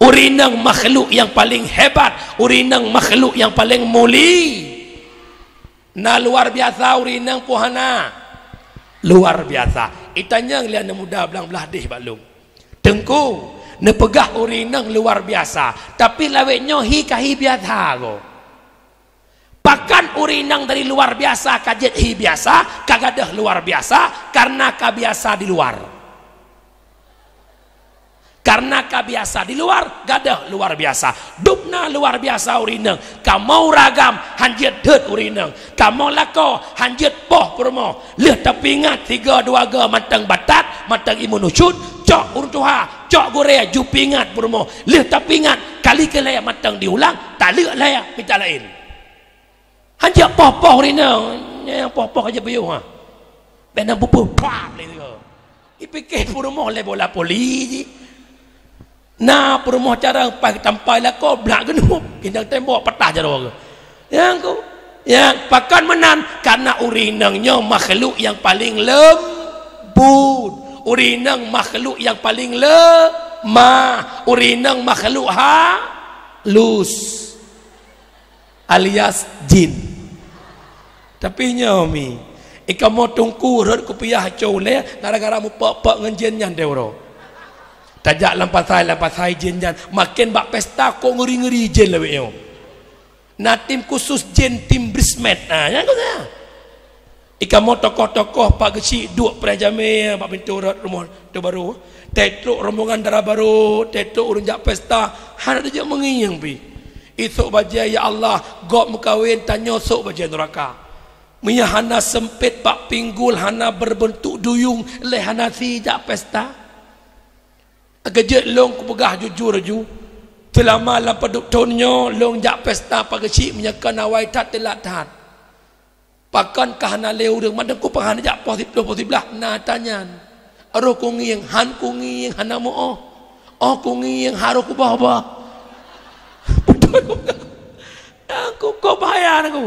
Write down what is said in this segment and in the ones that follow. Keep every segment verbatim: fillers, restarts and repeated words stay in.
Ureueng inong makhluk nyang paleng hebat, ureueng inong makhluk nyang paleng muli. Na luar biasa ureueng inong peue hana? Luar biasa. Itanyong lé aneuk muda blang blah deh bak lôn. Teungku, neupeugah ureueng inong luar biasa, tapi lawét nyoe hi ka hi biasa ko. Pakon ureueng inong dari luar biasa ka jeuet hi biasa, ka gadôh luar biasa, karena ka biasa di luar. Karena ka biasa di luar, gadôh luar biasa. Dubna luar biasa ureueng inong. Kamoe ureueng agam, hanjeuet deuet ureueng inong. Kamoe lakoe, hanjeuet poh peurumoh. Lheueh tapeuingat tiga dua ga mantong batat, mantong imun usyud, cok ureueng tuha, cok gurée, ju peuingat peurumoh. Lheueh tapeuingat, kali keulhée mantong diulang, taleuek lhée mita laén. Hanjeuet poh-poh ureueng inong, nyang poh-poh aja piôh ha. Bèk na bubôh pap lé sigoe. Ipike peurumoh lé bola poli jih. Na peurumoh carông paih tampai lakoe blak geunup, indang tembok patah jaroe. Nyang ku, nyang pakon meunan, karena ureueng inong nyoe makhluk nyang paleng leumbut. Ureueng inong makhluk nyang paleng lemah. Ureueng inong makhluk halus. Alias jin. Tapi nyoe mi, ikamoe teungku rhot kupiah cong ulèe gara-gara mupok-pok ngon jin nyan teuh uroe. Tajak lam pasai, lam pasai jin nyan, maken bak pesta kok ngeuri-ngeuri jin lawét nyoe. Na tim khusus jin, tim brismet. Ha, nyan keuh nyan. Ikamoe tokoh-tokoh Pak Geuchik duek preh jamé bak pintoe rot rumoh teuh barô. Teutrok rombongan dara barô, teutrok ureueng jak pesta, hana teujak meungieng pih. Isok bajèe, "Ya Allah, gob meukawen, tanyoe sôk bajèe nuraka." Meunyo hana seumpet bak pinggul, hana beureubeuntôk duyueng, lé hana si jak pesta. Geujeuet lôn kupeugah jujur ju, seulama lam padub thon nyoe lôn jak pesta Pak Geuchik meunyoe kon awai that teulat that. Pakon ka hana lé ureueng mandum kupeuhana jak poh siplôh poh siblaih na tanyan. Roh kungieng, han kungieng hana meu-oh. Oh kungieng harôh kuboh-boh. Beutôi. Nyang ku kok bahaya nyang ku.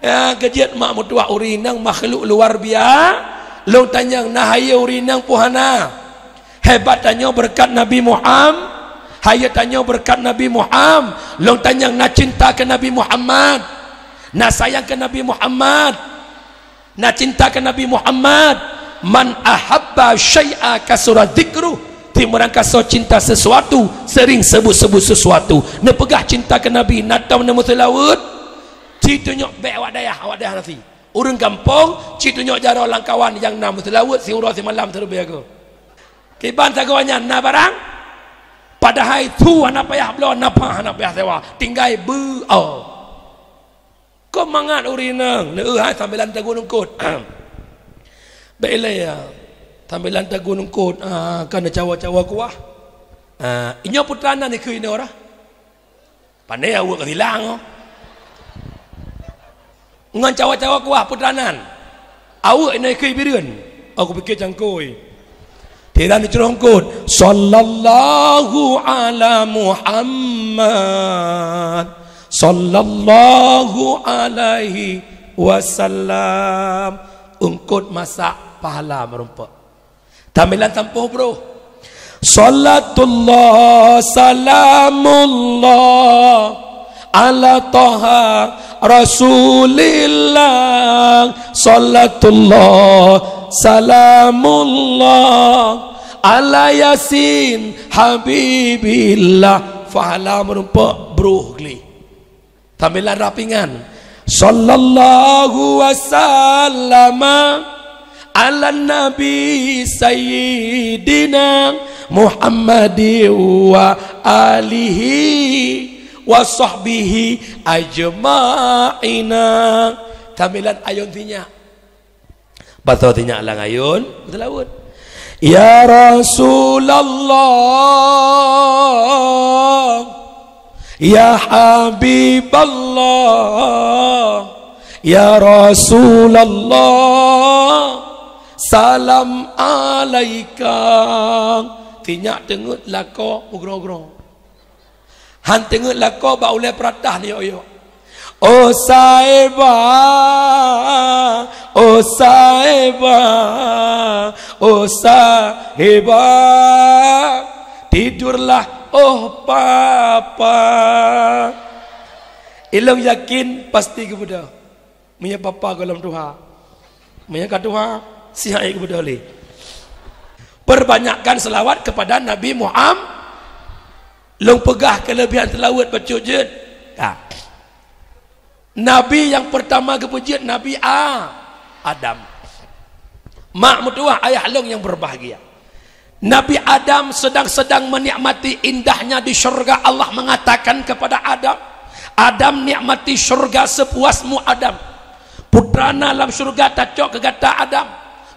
Ya, geujeuet mak meutuah ureueng inong makhluk luar bia-, lôn tanyong na hayeue ureueng inong peue hana. Hebat tanyoe beureukat Nabi Muham-, hayeue tanyoe beureukat Nabi Muham-, lôn tanyong na cinta keu Nabi Muhammad. Na sayang keu Nabi Muhammad. Na cinta keu Nabi Muhammad, "Man ahabba syai'a kasura dzikruh." Tiep ureueng ka soe cinta sesuatu, sering sebut-sebut sesuatu. Neupeugah cinta keu Nabi, na tom neumeuseulaweuet, ci tunyok bèk awak dayah, awak dayah nasi. Ureueng gampông, ci tunyok jaroe lam kawan nyang na meuseulaweuet siuroe simalam siribèe go. Kiban sagoe nyan na barang, padahai su hana payah bloe, nafah hana payah sewa, tinggai beu-o. Kok mangat ureueng inong, neueu hai sambilan tagun eungkôt. Bèk ilèe, ya. Sambilan tagun eungkôt, ah, ka neucawa-cawa kuah. Ah, inyoe putra nan ikheun inoe rah. Pandai aweuek ka silang, oh. Ngon cawa-cawa kuah putra nan. Aweuek inoe ikheun bireuen. Aku pikir cangkôi. Tiran dicurong kot, "Sallallahu ala Muhammad, sallallahu alaihi wasallam." Eungkôt masak pahala meurumpok. Tambilan sampôh broh. Salatullah, salamullah, ala Toha Rasulillah, salatullah, salamullah, ala Yasin Habibillah. Pahala meurumpok broh gleh. Sambilan rapingan. Sallallahu wasallama ala Nabi Sayyidina Muhammadin wa alihi wa sahbihi ajma'ina. Sambilan ayôn sinyak. Pasoe sinyak lam ayôn, seulaweuet. Ya Rasulullah, ya Habiballah, ya Rasulullah, salam alaika. Sinyak teungeut lakoe meugrong-grong. Han teungeut lakoe bak ulèe peuratah neuyok-yok. Oh sahiba, oh sahiba, oh sahiba, tidurlah "Oh, Papa." Ilong yakin pasti geubeudôh. Meunyoe papa gohlom tuha. Meunyoe ka tuha, sihat geubeudôh lé. Perbanyakkan selawat kepada Nabi Muhammad. Lôn peugah kelebihan selawat bacut jeuet. Ka. Nabi nyang pertama geupeujeuet Nabi A-, Adam. Mak meutuwah ayah lôn nyang berbahagia. Nabi Adam sedang-sedang menikmati indahnya di syurga. Allah mengatakan kepada Adam, "Adam, nikmati syurga sepuasmu, Adam. Putrana lam syurga tacok keu gata, Adam.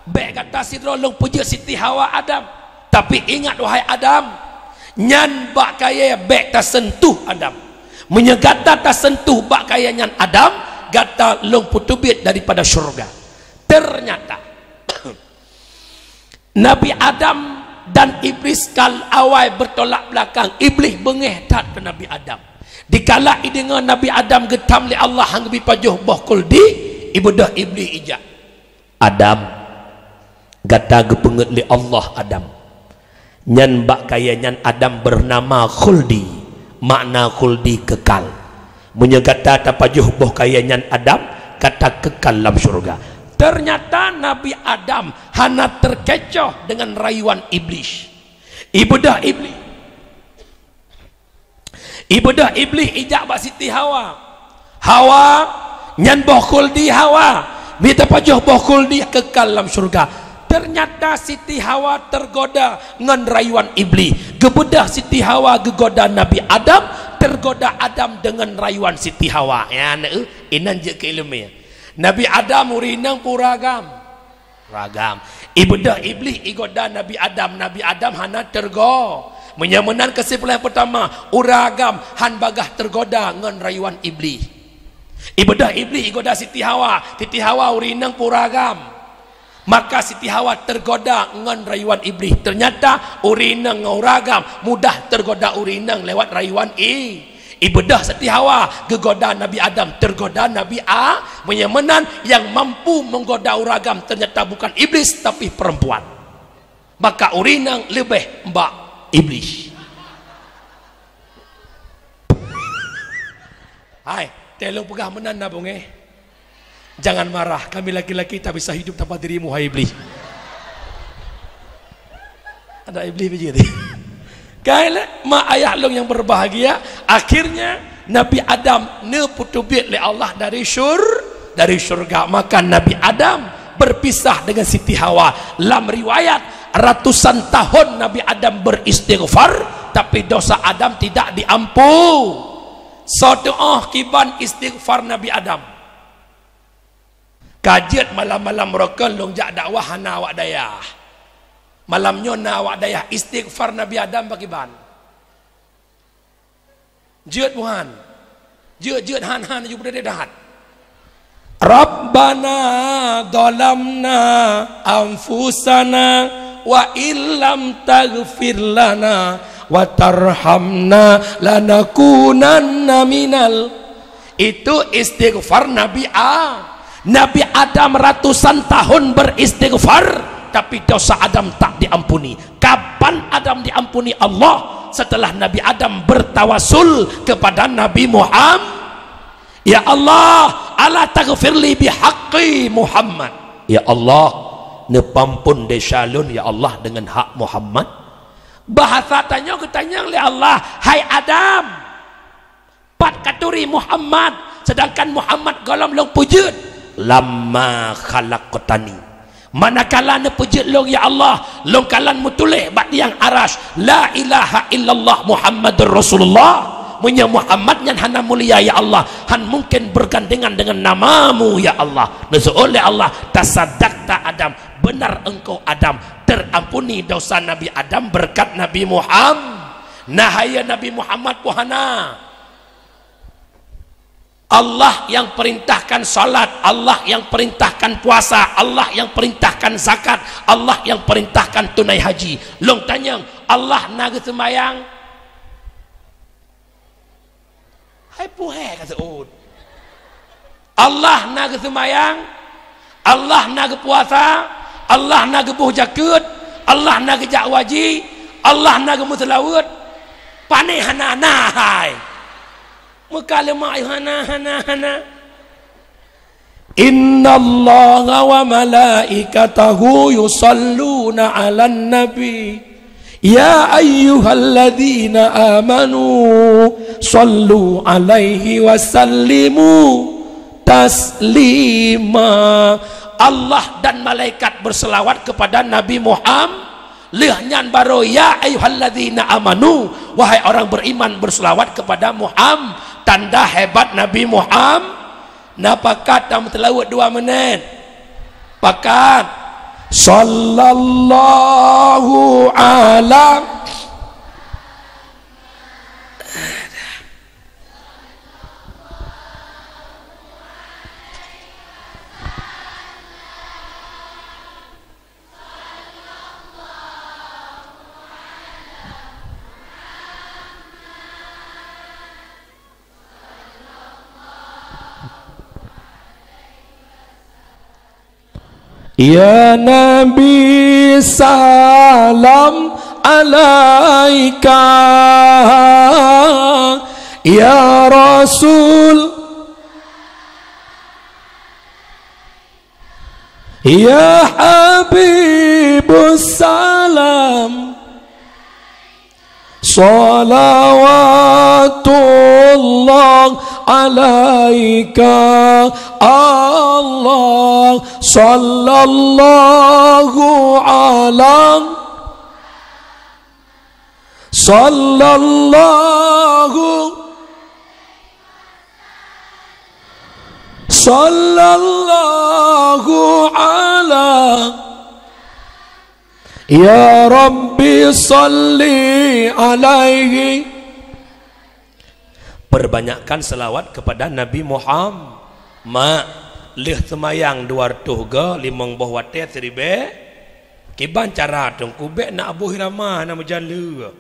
Bèk gata sidroe lôn peujeuet Siti Hawa, Adam. Tapi ingat, wahai Adam, nyan bak kayèe bèk tasentuh, Adam. Meunyoe gata tasentuh bak kayèe nyan, Adam, gata lôn peuteubiet daripada syurga." Ternyata, Nabi Adam dan Iblis ka awai bertolak belakang. Iblis beungéh that keu Nabi Adam. Dikala ideungoe Nabi Adam geutam lé Allah han geubri pajoh boh khuldi, ibeudôh Iblis ijak. "Adam, gata geupeungeuet lé Allah, Adam. Nyan bak kayèe nyan Adam bernama khuldi, makna khuldi kekal. Meunyoe gata tapajoh boh kayèe nyan, Adam, gata kekal lam syurga." Ternyata Nabi Adam hana terkecoh dengan rayuan Iblis. Ibeudôh Iblis. Ibeudôh Iblis ijak bak Siti Hawa. "Hawa, nyan boh khuldi, Hawa. Mita pajoh boh khuldi kekal lam syurga." Ternyata Siti Hawa tergoda ngon rayuan Iblis. Geubeudôh Siti Hawa geugoda Nabi Adam, tergoda Adam deungon rayuan Siti Hawa. Ya, na, eh, inan jeuet keu ileumèe. Nabi Adam ureueng inong peu ureueng agam? Ureueng agam. Ibeudôh Iblis igoda Nabi Adam, Nabi Adam hana teugo. Meunyoe meunan keusimpulan pertama, ureueng agam han bagaih teugoda ngon rayuan Iblis. Ibeudôh Iblis igoda Siti Hawa, Siti Hawa ureueng inong peu ureueng agam? Maka Siti Hawa teugoda ngon rayuan Iblis. Ternyata ureueng inong ngon ureueng agam mudah teugoda ureueng inong lewat rayuan i-, Ibeudôh Siti Hawa geugoda Nabi Adam, teugoda Nabi A-, meunyoe meunan nyang mampu menggoda ureueng agam ternyata bukan Iblis tapi perempuan. Maka ureueng inong leubeh bak Iblis. Hai, teuh lôn peugah meunan na beungéh. Jangan marah, kami laki-laki tak bisa hidup tanpa dirimu, hai Iblis. Ada Iblis biji tadi. Kailah mak ayah lôn yang berbahagia, akhirnya Nabi Adam neupeuteubiet lé Allah dari syur-, dari syurga. Maka Nabi Adam berpisah dengan Siti Hawa. Lam riwayat, ratusan tahun Nabi Adam beristighfar, tapi dosa Adam tidak diampu-, Soe teu'oh kiban istighfar Nabi Adam. Ka jeuet malam-malam rokon lôn jak dakwah hana awak dayah. Malam nyoe na awak dayah, istighfar Nabi Adam pakiban. Jeuet buhan. Jeuet-jeuet han-han ju beudedeh dahat. Rabbana zalamna anfusana wa illam taghfir lana wa tarhamna lanakunanna minal. Itu istighfar Nabi A. Nabi Adam ratusan tahun beristighfar, tapi dosa Adam tak diampuni. Kapan Adam diampuni Allah? Setelah Nabi Adam bertawasul kepada Nabi Muhammad. Ya Allah, ala taghfirli bihaqqi Muhammad. Ya Allah, neupampun desya lôn ya Allah dengan hak Muhammad. Bahasa tanyoe geutanyong lé Allah, "Hai Adam, pat katuri Muhammad, sedangkan Muhammad gohlom lôn peujeuet?" "Lamma khalaqtani." Manakala neupeujeuet lôn, ya Allah, lôn kalon meutuléh bak tiang aras, "La ilaha illallah Muhammadur Rasulullah." Meunyoe Muhammad nyan hana mulia, ya Allah, han mungkin bergandengan dengan nama-Mu, ya Allah. Neuseuôt lé Allah, "Tasaddaqta Adam, benar engkau Adam, terampuni dosa Nabi Adam berkat Nabi Muhammad." Nah, hai Nabi Muhammad, puhana. Allah yang perintahkan salat, Allah yang perintahkan puasa, Allah yang perintahkan zakat, Allah yang perintahkan tunai haji. Lôn tanyong, Allah na geuseumayang? Hai puhèe ka seuôt. Allah na geuseumayang, Allah na geupuasa, Allah na geuboh jakeuet, Allah na geujak haji, Allah na geumeuseulaweuet. Pane hana-hana hai. Meuka leumah ayuh hana, hana, hana. Innallaha wa malaikatahu yusalluna 'alan nabi. Ya ayyuhalladzina amanu sallu 'alaihi wa sallimu taslima. Allah dan malaikat berselawat kepada Nabi Muhammad. Lheueh nyan baru, "Ya ayyuhalladzina amanu," wahai orang beriman, berselawat kepada Muhammad. Tanda hebat Nabi Muhammad. Na pakat tam teulaweuet dua menit? Pakat. Sallallahu ala Ya Nabi, salam alaika. Ya Rasul, ya Habibus salam. Salawatullah alaika Allah. Sallallahu ala, sallallahu, sallallahu ala. Ya Rabbi, salli alaihi. Perbanyakkan selawat kepada Nabi Muhammad. Mak, lheueh seumayang dua reutôh go, limong boh watée siribée. Kiban cara teungku, bék na Abu Hirama na meujan lé.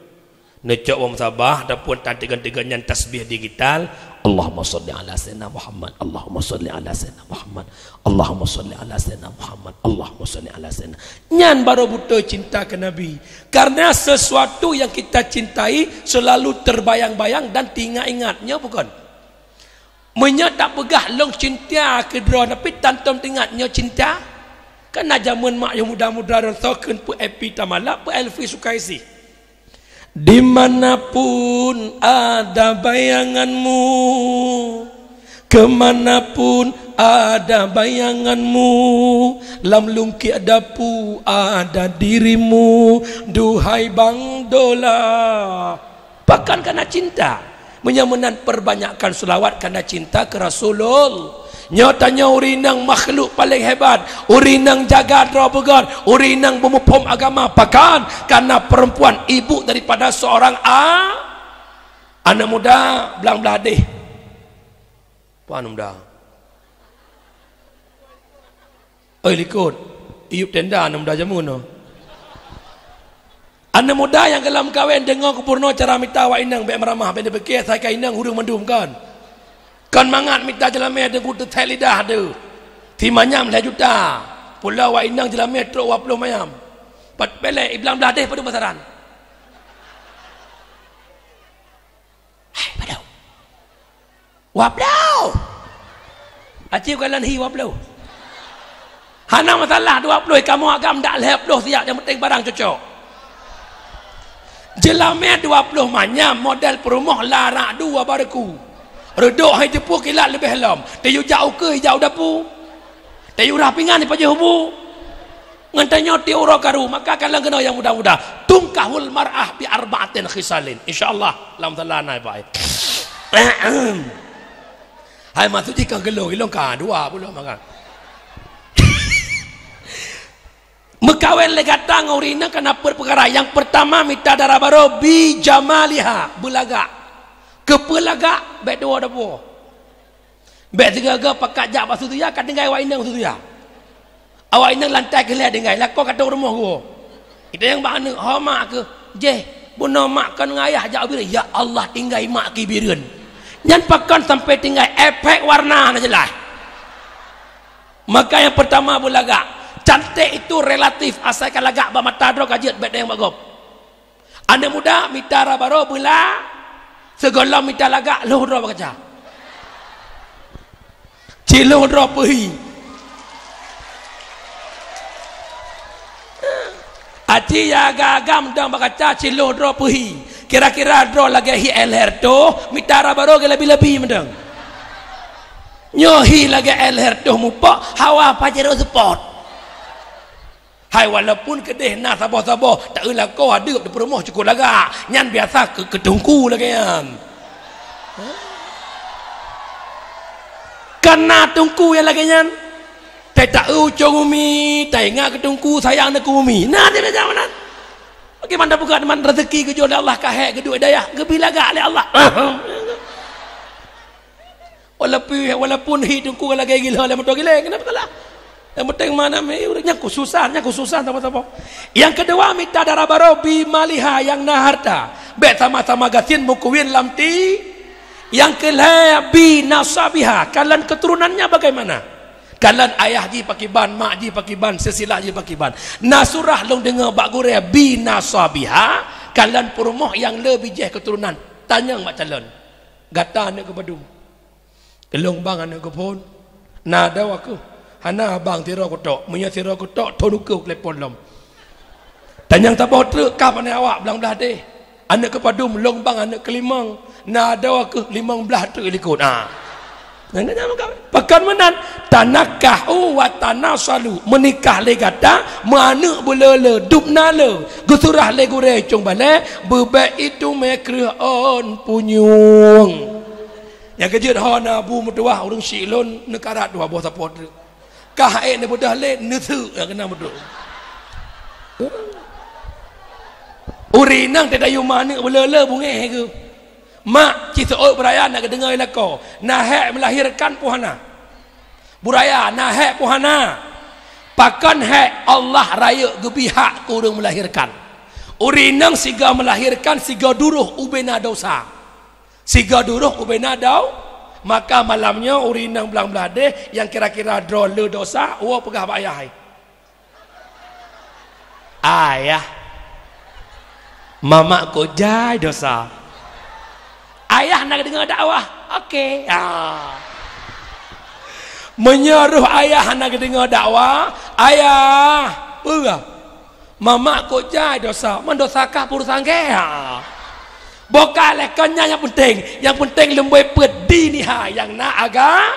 Neucok wong sabah ataupun tan tiga-tiga nyan tasbih digital. Allahumma shalli ala sayyidina Muhammad. Allahumma shalli ala sayyidina Muhammad. Allahumma shalli ala sayyidina Muhammad. Allahumma shalli ala sayyidina. Nyan baru beutôi cinta ke Nabi. Karena sesuatu yang kita cintai selalu terbayang-bayang dan teringat-ingat. Nyo bukan? Meunyoe tapeugah lôn cinta keudroe, tapi tantom teuingat nyoe cinta. Kan na jameun mak nyang muda-muda dan soe kheun peu Epi Tamala, peu Elvi Sukaisi. Dimanapun ada bayanganmu, kemanapun ada bayanganmu, lam lungkiek dapu ada dirimu, duhai Bang Dola. Pakon kana cinta. Meunyoe meunan, perbanyakkan seulawat kana cinta keu Rasulullah. Nyoe tanyoe ureueng inong makhluk paleng hebat, ureueng inong jaga droe beugöt, ureueng inong beumuphom agama. Pakon? Kana perempuan ibu daripada seorang a-, aneuk muda blang blah deh. Peue aneuk muda? Oi, likot. Iyup tenda aneuk muda jameun nyoe. Aneuk muda nyang golom kawen deungoe keu peurunoe cara mita awak inong, bék meuramah, bék neupiké asai ka inong ureueng mandum kon. Kon mangat mita jeulamé deungon teuthèe lidah deuh. Simanyam lhèe juta. Pulo awak inong jeulamé trok dua ploh manyam. Pat pélé i blang blah deh padum pasaran. Hai, padum? Dua ploh. Aci bukan lan hi dua ploh. Hana masalah dua ploh, kamoe agam dak lhèe ploh siap, nyang penting barang cocok. Jeulamé dua ploh manyam model peurumoh larak dua bareku. Reudok hai teupeu kilat leubeh lom. Tayue jak ukeue, jak u dapu. Tayue rah pingan ipajoh bu. Ngon tanyoe tiep uroe karu, maka kalon keunoe nyang muda-muda. Tunkahul mar'ah bi arba'atin khisalin. Insya Allah, lam salah na ipai. Hai maksud jih ka geulong, geulong ka dua puluh maka. Meukawen lé gata ngon ureueng inong kana peuet peukara. Nyang peurtama mita dara barô bi jamaliha, beulagak. Keupeue lagak? Bék tuwoe dapu. Bék sigoe-goe pakat jak bak sutuya ka tinggai awak inong sutuya. Awak inong lantai keu lhèe tinggai, lakoe ka teuh rumoh geuh. Ita nyang bak aneuk, ho mak keuh, jeh, bunoe mak kon ngon ayah jak u Bireuen. Ya Allah, tinggai mak keuh i Bireuen. Nyan pakon sampai tinggai, efek warna na jeulaih. Maka nyang peurtama beulagak. Cantik itu relatif, asai ka lagak bak mata droe ka jeuet, bék dayang bak gob. Aneuk muda mita raba rô beula, sigohlom mita lagak lhôh droe bak kaca. Cilôh droe peuhi. Aci ya agam-agam dong bak kaca cilôh droe peuhi. Kira-kira droe lagèe hi L Herto, mita raba rô geulabi-labi meudong. Nyoe hi lagèe L Herto mupok, hawa Pajero Sport. Hai, walaupun keudeh na saboh-saboh, taeu lakoe adeueb di peurumoh cukôp lagak, nyan biasa keu, keu teungku lagèe nyan. Kan na teungku nyang lagèe nyan. Tai taeu ucông umi, taingat keu teungku sayang na keu umi. Na di meja meunan. Bagaimana bukan man rezeki geujok lé Allah ka hék geuduek dayah, geubi lagak lé Allah. Walaupun, walaupun hi teungku lagèe gila lé moto gileng, kenapa salah? Yang penting mana mi urang nyan khususan, nyan khususan sama-sama. Yang kedua, mita dara barô bi maliha nyang na harta. Bèk sama-sama gasien meukuwin lam ti. Yang keulhèe, bi nasabiha, kalon keturunannya bagaimana? Kalon ayah jih pakiban, mak jih pakiban, silsilah jih pakiban. Na surah lôn deungoe bak gurèe bi nasabiha, kalon peurumoh nyang le bijèh keturunan. Tanyong bak calon. Gata aneuk keu padum? Keu lôn bang aneuk keu phôn. Na adoe keuh? Hana bang, sidroe keutok. Meunyoe sidroe keutok, thon ukeue keu telepon lom. Tanyong saboh treuk, kah pané awak blang blah deh. Aneuk keu padum? Lôn bang aneuk keu limong. Na adoe keuh? Limong blah treuk likot. Ah. Pakon meunan, tanakahu wa tanasalu, meunikah lé gata, meuaneuk beuleu-leu, dub na lé, geusurah lé gurèe cong balèe, beubèk itu mè kreueh ôn punyueng. Nyang keujeuet ho na bu meutuwah ureueng syiek lôn neukarat dua boh sapo treuk. Kah ék neubeudôh lé, neuseuk nyang keunan beudôh. Ureueng inong teudayu ma aneuk beuleu-leu beungéh geuh. Mak, ci seuôt beuraya na geudeungoe lakoe, na hék meulahirkan peue hana? Beuraya, na hék peue hana? Pakon hék? Allah rayeuk geubi hak keu ureueng meulahirkan. Ureueng inong sigoe meulahirkan, sigoe duroh ubena desya. Sigoe duroh ubena dau, maka malam nyoe ureueng inong blang blah deh nyang kira-kira droe le desya, woe peugah bak ayah hai. Ayah, mamak kok jai desya. Ayah hana geudeungoe dakwah. Oke. Ah. Meunyoe roh ayah hana geudeungoe dakwah, ayah, peugah. Mamak kok jai desya, man desya kah peurusan gèe. Ha. Boh ka lé kon nyan nyang penting. Nyang penting leumboi peuet diniha nyang na aga.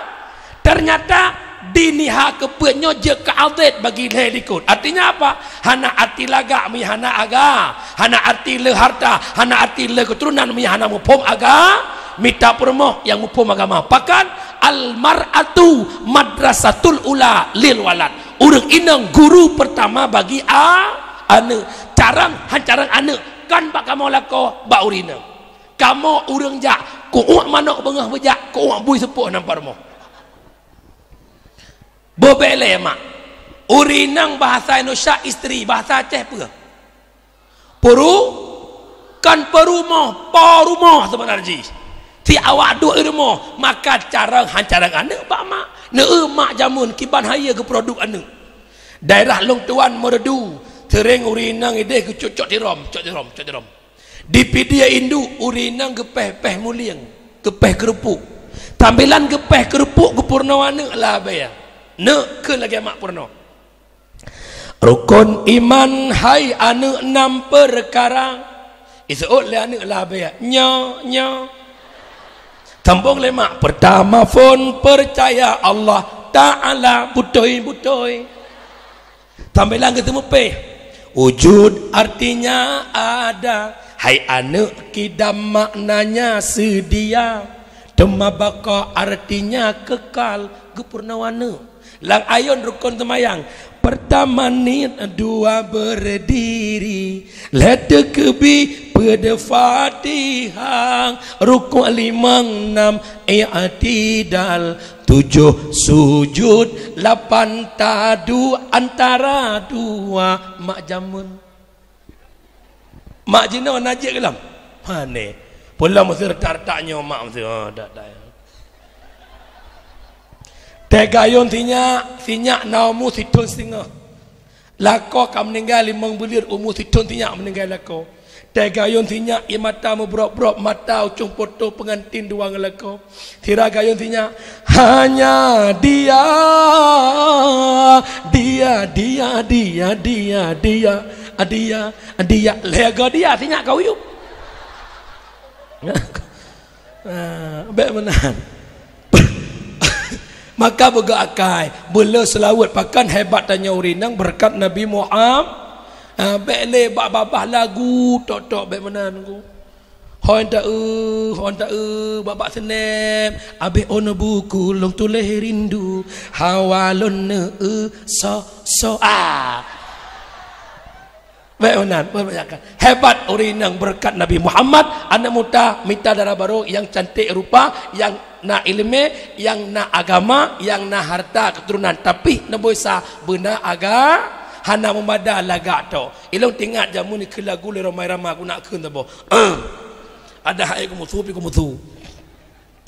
Ternyata diniha keu peuet nyoe jeuet keu adet bagi lhèe likot. Artinya apa? Hana arti lagak mi hana aga. Hana arti le harta, hana arti le keuturonan mi hana muphom aga. Mita peurumoh nyang muphom agama. Pakon? Al mar'atu madrasatul ula lil walad. Ureueng inong guru pertama bagi a-, aneuk. Carông, han carông aneuk, kon bak kamoe lakoe, bak ureueng inong. Kamoe ureueng jak, keu uek manok beungoh beujak, keu uek bui seupôt nam peurumoh. Boh bèk lé mak. Ureueng inong bahasa Indonesia istri, bahasa Aceh peue? Peuru-, kon peurumoh, po rumoh seubeuna jih. Ti awak duek i rumoh, maka carông han carông aneuk bak mak. Neu mak jameun kiban hayeue geupeuruduek aneuk. Daerah lôn tuan Meureudu, seuréng ureueng inong ideh geucok-cok tirom, cok tirom, cok tirom. Di Pidie Induek ureueng inong geupèh-pèh mulieng, geupèh keureupuk. Sambilan geupèh keureupuk geupeurunoe aneuk labèe. Neuk kheun lagèe mak peurunoe. Rukon iman hai aneuk nam peukara. Iseuôt lé aneuk labèe, nyoe, nyoe. Sambông lé mak, pertama phon percaya Allah Ta'ala, beutôi-beutôi. Sambilan geuteumeupèh, wujud artinya ada. Hai aneuk, kidam maknanya sedia. Teuma baqa artinya kekal, geupeurunoe aneuk. Lam ayôn rukon seumayang, pertama niet, dua berdiri, lhèe teukeubi, peuet Fatihah, rukuk limong, nam i'tidal, tujoh sujud, lapan taduek antara dua mak jameun. Mak jinoe na jeuet geulam. Hane. Pulang meuseue retak-retak nyoe mak meuseue. Ha, dak, dak. Teugayon sinyak, sinyak na umu sithon siteungoh. Lakoe ka meuninggai limong buleuen, umu sithon sinyak meuninggai lakoe. Teuh gayôn sinyak, ie mata meubrok-brok, mata ucông poto peungantin dua ngon lakoe. Sira gayôn sinyak, hanya dia, dia, dia, dia, dia, dia, dia, dia, lhèe go dia sinyak ka uyueb. Ah, bèk meunan. Maka beugöt akai, beuleu seulaweuet, pakon hebat tanyoe ureueng inong beureukat Nabi Muhammad. Ah, bèk lé bak babah lagu tok-tok, bèk meunan ku. Hon ta eu, hon ta eu, bak-bak seuneb, abéh ôn buku lôn tuléh rindu, hawa lôn neu eu, so, so, ah. Bèk meunan, bèk meunan. Hebat ureueng inong beureukat Nabi Muhammad, aneuk muda mita dara barô nyang cantik rupa, nyang na ileumèe, nyang na agama, nyang na harta keuturonan, tapi neubôi sa beuna aga, hana meumada lagak tok. Ilôn teuingat jameun ikheun lagu lé Rhoma Irama, guna kheun saboh. Ada hai kumusu, pi kumusu.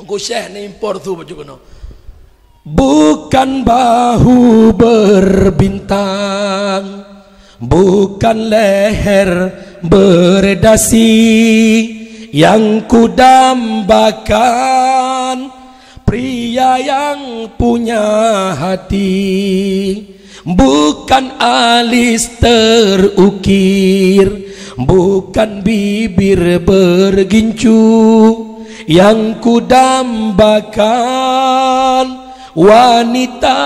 Engko Syekh neuimpor su baju keunoe. Bukan bahu berbintang, bukan leher berdasi yang kudambakan, pria yang punya hati. Bukan alis terukir, bukan bibir bergincu yang kudambakan, wanita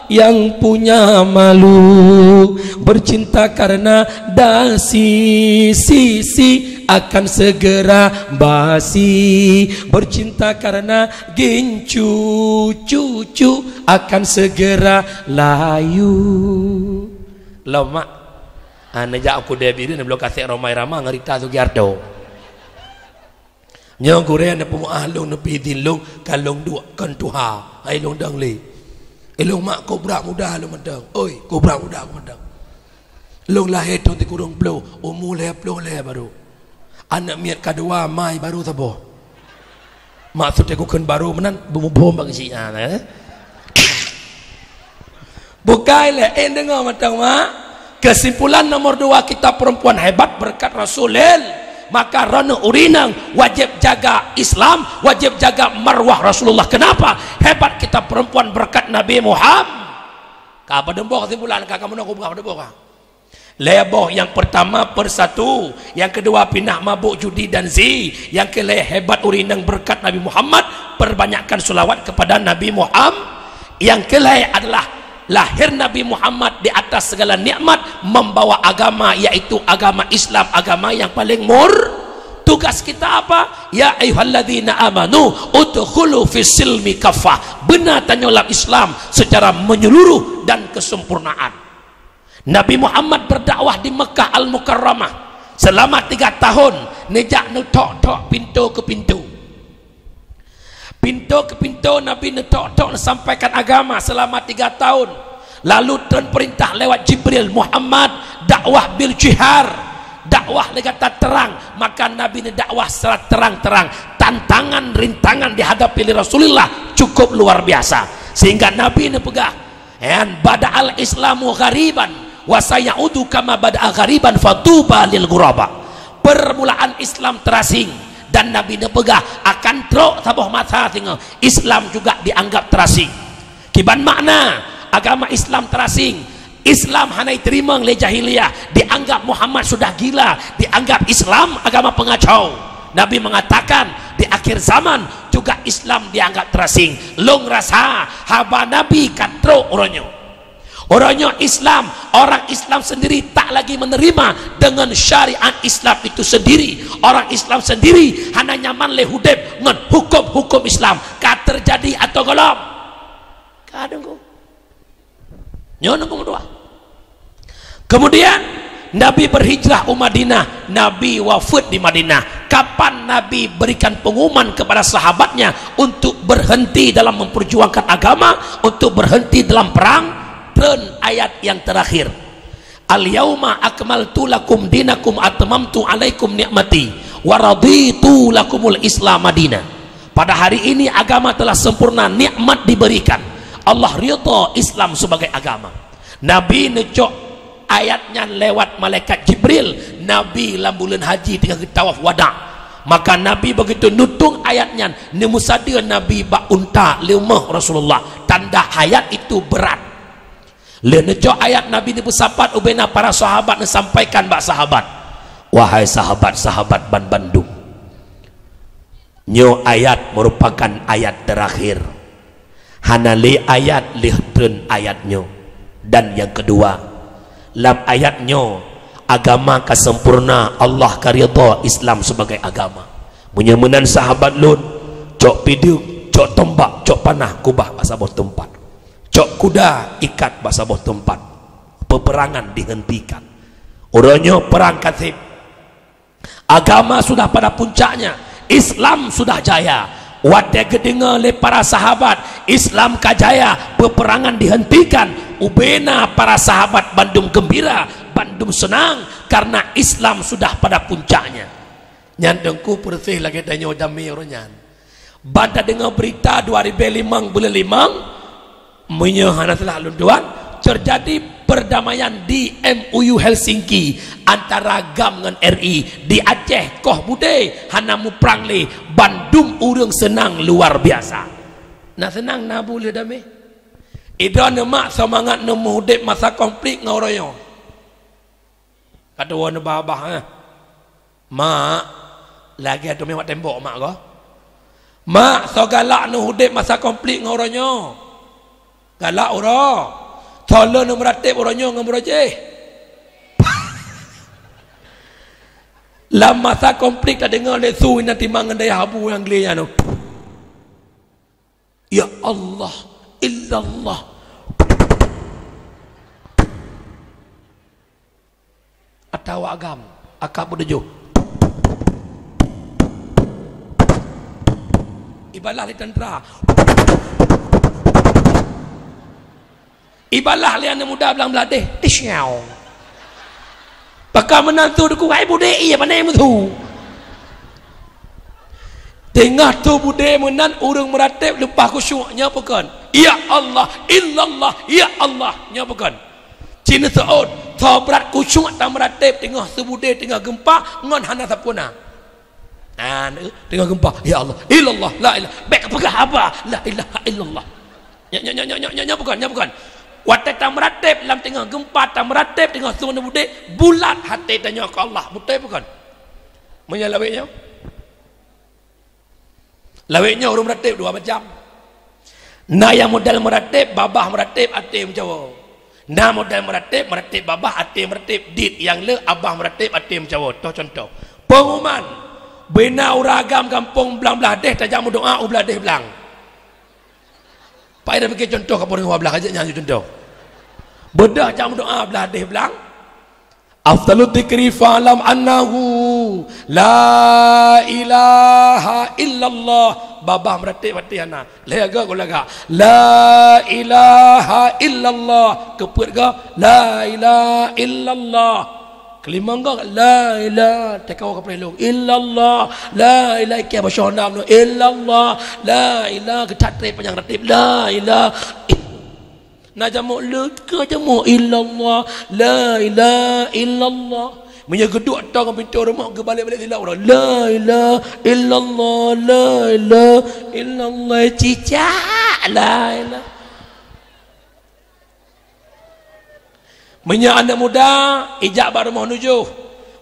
yang punya malu, bercinta karena dasi, sisi akan segera basi, bercinta karena gincu, cucu akan segera layu. Lom mak, ah, neujak u keudè bireuen, neubloe kasét Rhoma Irama ngon Rita Sugiarto. Nyoe gurèe neupeumeu'ah lôn, neupeuidhin lôn, ka lôn duek kon tuha. Hai lôn dong lé. Ilôn mak, kobra muda lôn mantong. Oi, kobra muda lôn mantong. Lôn lahé thôn sikureueng ploh, umu lhèe ploh lhèe barô. Aneuk miet kadua mai barô saboh. Maksud teuk kukheun barô meunan, beumuphom bak si, ah, eh. Bukai lé, eh, deungö mantong, mak. Kesimpulan nomor dua, kita perempuan hebat berkat Rasulullah. Maka droeneuh ureueng inong wajéb jaga Islam, wajéb jaga marwah Rasulullah. Kenapa? Hebat kita perempuan berkat Nabi Muhammad. Ka padum boh kesimpulan ka, ka meunoe kupeugah padum boh ka. Lhèe boh, yang pertama persatu, yang kedua pinah mabuk judi dan zi, yang kelhèe hebat ureueng inong berkat Nabi Muhammad, perbanyakkan selawat kepada Nabi Muhammad. Yang kelhèe adalah lahir Nabi Muhammad di atas segala nikmat, membawa agama, yaitu agama Islam, agama yang paling mur. Tugas kita apa? Ya ayyuhalladzina amanu udkhulu fis silmi kaffah. Beuna tanyoe lam Islam secara menyeluruh dan kesempurnaan. Nabi Muhammad berdakwah di Mekah Al-Mukarramah selama tiga tahun, neujak neutok-tok pintoe keu pintoe. Pintoe keu pintoe Nabi neutok-tok neusampaikan agama selama tiga tahun. Lalu treun peurintah lewat Jibril, "Muhammad, dakwah bil jihar, dakwah lé gata terang." Maka Nabi neudakwah secara terang-terang. Tantangan, rintangan dihadapi lé Rasulullah cukup luar biasa. Sehingga Nabi neupeugah, Kan, "Bada'al Islamu ghariban, wa sayaudu kama bada'a ghariban, fatuba lil ghuraba." Permulaan Islam terasing, dan Nabi neupeugah akan trok saboh masa singoh Islam juga dianggap terasing. Kiban makna agama Islam terasing, Islam hana jiteurimong lé jahiliyah, dianggap Muhammad sudah gila, dianggap Islam agama pengacau. Nabi mengatakan, di akhir zaman juga Islam dianggap terasing. Lôn rasa haba Nabi ka trok uroe nyoe. Uroe nyoe Islam, orang Islam sendiri tak lagi menerima dengan syariat Islam itu sendiri. Orang Islam sendiri hana nyaman lé udép ngon huköm-huköm Islam. Ka terjadi atau golom? Ka deungoe. Nyoe nunggu dua. Kemudian Nabi berhijrah u Madinah, Nabi wafat di Madinah. Kapan Nabi berikan pengumuman kepada sahabatnya untuk berhenti dalam memperjuangkan agama, untuk berhenti dalam perang? Treun ayat yang terakhir. "Al-yauma akmaltu lakum dinakum atmamtu alaikum ni'mati wa raditu lakumul Islam madina." Pada hari ini agama telah sempurna, nikmat diberikan. Allah ridha Islam sebagai agama. Nabi neucok Ayat nyan lewat malaikat Jibril, Nabi lam buleuen haji teungoh geutawaf wada. Maka Nabi begitu nutueng ayat nyan, neumeusadeue Nabi bak unta leumah Rasulullah. Tanda ayat itu berat. Lheueh neucok ayat, Nabi neupeusapat ubena para sahabat, neusampaikan bak sahabat, "Wahai sahabat-sahabat banbandum, nyoe ayat merupakan ayat terakhir. Hana lé ayat lheueh treun ayat nyoe. Dan nyang keudua, lam ayat nyoe agama ka sempurna, Allah ka ridha Islam sebagai agama. Meunyoe meunan sahabat lôn, cok pideuk, cok tombak, cok panah, keubah bak saboh teumpat. Cok kuda, ikat bak saboh teumpat. Peperangan dihentikan." Uroe nyoe perang ka seb. Agama sudah pada puncaknya, Islam sudah jaya. Watée geudeungoe lé para sahabat Islam ka jaya, peperangan dihentikan, ubena para sahabat bandum geumbira, bandum seunang, karena Islam sudah pada puncaknya. Nyan Teungku, peureuséh lagée tanyoe jamé uroe nyan. Ban tadeungoe beurita dua ribée limong buleuen limong, meunyoe hana salah lôn tuan, teujadi peurdamaian di M O U Helsinki antara GAM ngon R I. Di Aceh koh budé, hana muprang lé, bandum ureuëng seunang luar biasa. Na seunang, na buleuen damé. Idroeneuh mak seumangat neumeuudeb masa konflik ngon uroe nyoe. Ka tuwoe neubah-bah, eh. Mak, lagée teumé mak tembok mak ko. Mak, soe galak neuudeb masa konflik ngon uroe nyoe? Galak uroe. Soe lôn neumeuratéb uroe nyoe ngon uroe jéh? Lam masa konflik tadeungoe lé su inan timang ngon dayah abu nyang glé nyan. Ya Allah, illallah. Atawa agam, akab beudujôh. Ibalah lé tentara. Ibalah lé aneuk muda blang bladeh. Tisyau. Pakon meunan su dukung hai budé ié pané meusu. Teungoh su budé meunan ureuëng meuratéb leupah khusyuk nyoe pakon. Ya Allah, illallah, ya Allah, nyoe pakon. Cina seuôt, sobrat khusyuk tameuratéb teungoh su budé teungoh geumpa ngon hana sapeue na. Nah, teungoh geumpa, ya Allah, illallah, la ilah. Bék peugah haba, la ilaha illallah. Nyoe, nyoe, nyoe pakon, nyoe pakon. Watée tameuratéb lam teungoh geumpa, tameuratéb teungoh su budé, bulat até tanyoe keu Allah. Beutôi pakon? Meunyoe lawét nyoe. Lawét nyoe ureuëng meuratéb dua macam. Na nyang model meuratéb, babah meuratéb, até meucawo. Na model meuratéb, meuratéb babah, até meuratéb. Dit nyang le, babah meuratéb, até meucawo. Toh cuntoh. Pengumuman. Beuna ureuëng agam gampông blang bladeh tajak meudoá u bladeh blang. Pai dah pikir cuntoh ka peureungoh blah kajak nyan cuntoh. Beudôh jak meudoá blah deh blang. Afdalu dzikri fa'lam annahu la ilaha illallah. Babah meuratéb até hana. Lhée ga gula ga. La ilaha illallah. Keupeuet ga. La ilaha illallah. Keulimong goe, la ilaha, teuka ka preh lôn, illallah, la ilaha, ikei baca nam nyoe, illallah, la ilaha, geutat trép panyang ratéb, la ilaha. Na jamoe leuka jamoe, illallah, la ilaha illallah. Meunyoe geuduek ateueh ngon pintoe rumoh, geubalek-balek silap uroe, la ilaha illallah, la ilaha illallah, cicak, la ilaha. Meunyoe aneuk muda, ijak bak rumoh nujoh.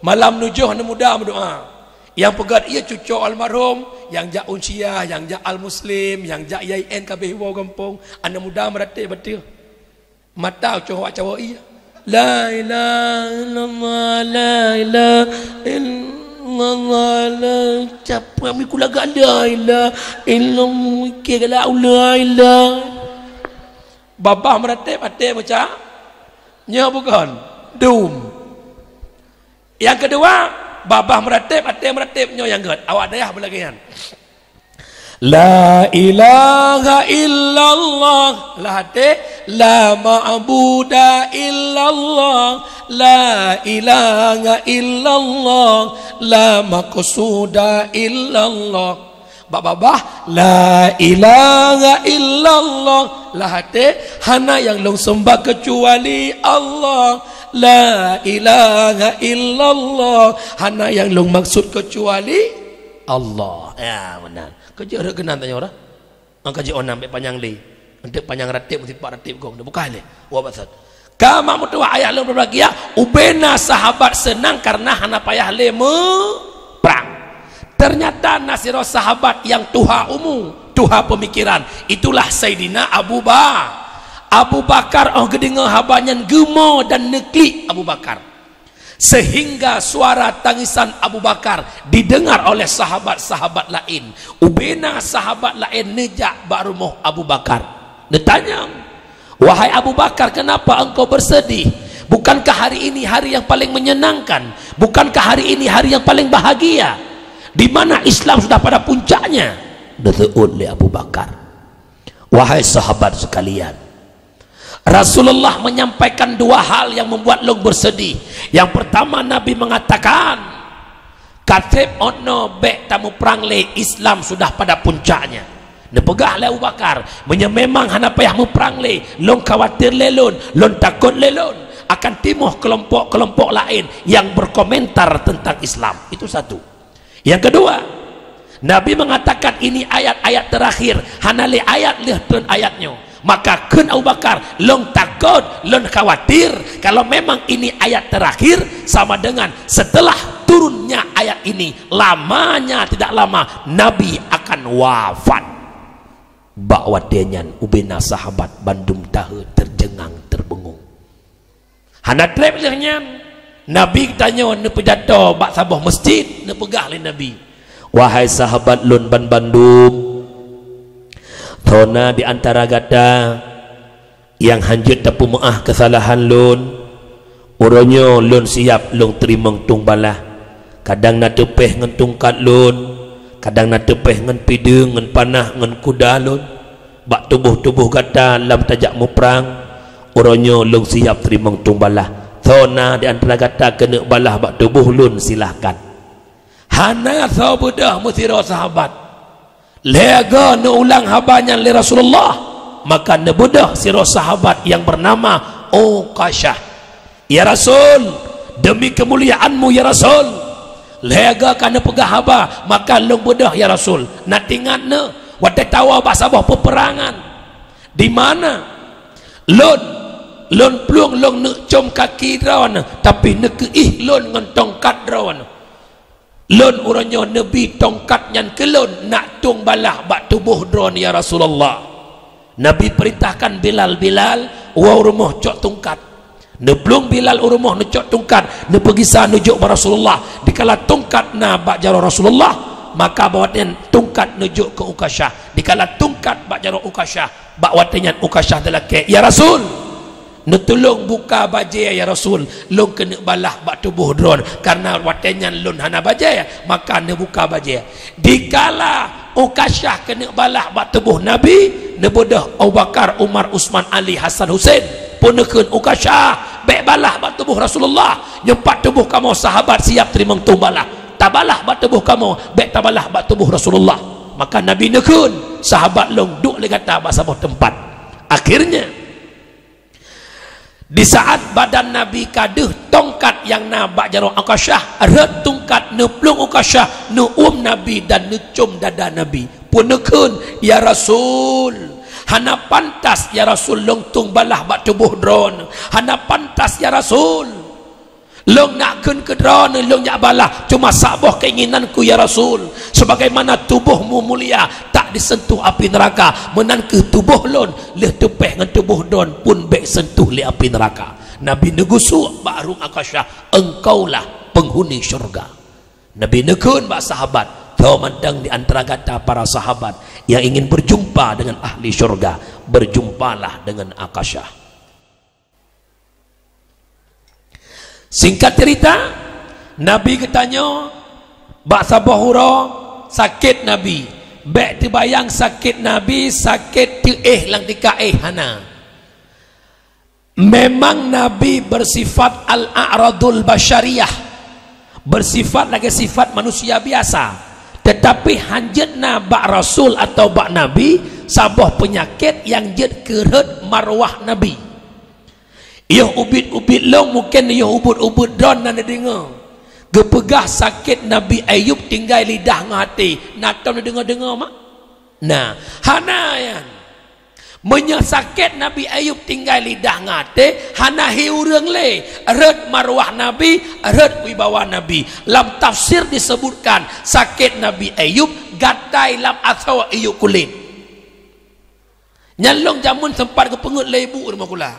Malam nujoh aneuk muda meudoá. Nyang peugét ié cucoe almarhum, nyang jak unsia, nyang jak al-muslim, nyang jak I A I N kabeh woe gampông, aneuk muda meuratéb ateueh. Mata ucoe wak cawo ié. La ilaha illallah, la ilaha illallah, la, capeuet miku lagak la ilaha illallah, kira la ilaha. Babah meuratéb até meuca-, nyoe bukon dum. Nyang keudua, babah meuratéb até meuratéb, nyoe nyang gét. Awak dayah beulagée nyan. La ilaha illallah, lah até, la ma'buda illallah, la ilaha illallah, la maqsuda illallah. Bak babah, la ilaha illallah. Lah até, hana nyang lôn seumbah keucuali Allah. La ilaha illallah. Hana nyang lôn maksud kecuali Allah. Ya, benar. Keu jeuet rot keunan tanyoe dah. Angka jeuet onang bèk panyang lé. Eunteuk panyang ratéb, meusipat ratéb gob. Bukai lé. Wah, bacut. Ka mak meutuwah ayah lôn beubahgia, ubena sahabat seunang karena hana payah lé meuprang. Ternyata na sidroe sahabat nyang tuha umu, tuha peumikiran. Itulah Saidina Abu Ba-, Abu Bakar 'oh geudeungoe haba nyan geumo dan neuklik Abu Bakar. Sehingga suara tangisan Abu Bakar didengar oleh sahabat-sahabat laén. Ubena sahabat laén neujak bak rumoh Abu Bakar. Neutanyong, "Wahai Abu Bakar, kenapa engkau bersedih? Bukankah hari ini hari yang paling menyenangkan? Bukankah hari ini hari yang paling bahagia? Di mana Islam sudah pada puncaknya?" Neuseuôt lé Abu Bakar, "Wahai sahabat sekalian, Rasulullah menyampaikan dua hal yang membuat lôn bersedih. Yang pertama, Nabi mengatakan, 'Ka trép 'oh noe bèk tamuprang lé, Islam sudah pada puncaknya.'" Neupeugah lé Abu Bakar, "Meunyoe memang hana payah muprang lé, lôn khawatir lé lôn, lôn takot lé lôn, akan timoh keulompok-keulompok laén nyang berkomentar tentang Islam." Itu satu. Yang kedua, Nabi mengatakan ini ayat-ayat terakhir, hana lé ayat lheueh treun ayat nyoe. Maka kheun Abu Bakar, "Lôn takot, lôn khawatir, kalau memang ini ayat terakhir, sama dengan setelah turunnya ayat ini, lamanya tidak lama Nabi akan wafat." Bak watèe nyan ubena sahabat bandum tahe teujeungang teubeungong. Hana trép lheueh nyan, Nabi geutanyoe neupeujato bak saboh meuseujid, neupeugah lé Nabi, "Wahai sahabat lôn banbandum, soe na di antara gata nyang hanjeuet tapeumeu'ah keusalahan lôn, uroe nyoe lôn siap lôn teurimong tueng balaih. Kadang na teupéh ngon tungkat lôn, kadang na teupéh ngon pideung, ngon panah, ngon kuda lôn. Bak tuboh-tuboh gata lam tajak muprang, uroe nyoe lôn siap teurimong tueng balaih. Soe na di antara gata keuneuk balaih bak tuboh lôn, silahkan." Hana soe beudôh meusidroe sahabat. Lhèe goe neuulang haba nyan lé Rasulullah, maka neubeudôh sidroe sahabat nyang beunama Ukasyah. "Ya Rasul, demi keumuliaan-Mu, ya Rasul, lhèe goe ka neupeugah haba, maka lôn beudôh, ya Rasul. Na teuingat neuh, watèe tawoe bak saboh peuperangan, di mana lôn, lôn plueng lôn neuk com kaki droeneuh, tapi neukeuih lôn ngon tongkat droeneuh. Lôn uroe nyoe neubi tongkat nyan keu lôn nak tueng balaih bak tuboh droeneuh, ya Rasulullah." Nabi peurintahkan Bilal, "Bilal, woe u rumoh cok tungkat." Neuplueng Bilal u rumoh neucok tungkat, neupeugisa neujok bak Rasulullah. Dikala tungkat na bak jaroe Rasulullah, maka bak watèe nyan tungkat neujok keu Ukasyah. Dikala tungkat bak jaroe Ukasyah, bak watèe nyan Ukasyah teulakèe, "Ya Rasul, neutulông buka bajèe, ya Rasul, lôn keuneuk balaih bak tuboh droeneuh, kareuna watèe nyan lôn hana bajèe, maka neubuka bajèe." Dikala Ukasyah keuneuk balaih bak tuboh Nabi, neubeudôh Abu Bakar, Umar, Utsman, Ali, Hasan, Husein. Peuneukheun Ukasyah, "Bèk balaih bak tuboh Rasulullah, nyoe pat tuboh kamoe sahabat siap teurimong tueng balaih. Tabalaih bak tuboh kamoe, bèk tabalaih bak tuboh Rasulullah." Maka Nabi neukheun, "Sahabat lôn, duek lé gata bak saboh teumpat." Akhirnya, di saat badan Nabi ka deuh tongkat nyang na bak jaroe Ukasyah, rhot tungkat neuplueng Ukasyah, neuuem Nabi dan neucom dada Nabi. Peuneukheun, "Ya Rasul, hana pantas, ya Rasul, lôn tueng balaih bak tuboh droeneuh. Hana pantas, ya Rasul. Lôn nak kheun keu droeneuh lôn jak balaih, cuma saboh keinginanku, ya Rasul, sebagaimana tuboh-Mu mulia tak disentuh api neraka, meunan kheueh tuboh lôn lheueh teupéh ngon tuboh droeneuh pun bèk sentuh lé api neraka." Nabi neugusok bak rueng Ukasyah, "Engkaulah penghuni syurga." Nabi neukheun bak sahabat, "Soe mantong di antara gata para sahabat yang ingin berjumpa dengan ahli syurga, berjumpalah dengan Ukasyah." Singkat cerita, Nabi geutanyoe bak saboh uroe sakét Nabi. Bèk teubayang sakét Nabi sakét teuéh lam tika éh, hana. Memang Nabi bersifat al-a'radul basyariyah, bersifat lagèe sifat manusia biasa. Tetapi hanjeuet na bak Rasul atau bak Nabi saboh peunyakét nyang jeuet keu rhot marwah Nabi. Yoh ubit-ubit lôn, mungken yoh ubit-ubit droeneuh na neudeungoe. Geupeugah sakét Nabi Ayub tinggai lidah ngon até. Na tom neudeungoe-deungoe mak? Nah, hana nyan. Meunyoe sakét Nabi Ayub tinggai lidah ngon até, hana hi ureuëng lé, rhot marwah Nabi, rhot wibawa Nabi. Lam tafsir disebutkan, sakét Nabi Ayub gatai lam asoe iyup kulét. Nyan lôn jameun sempat geupeungeut lé ibu rumoh kula.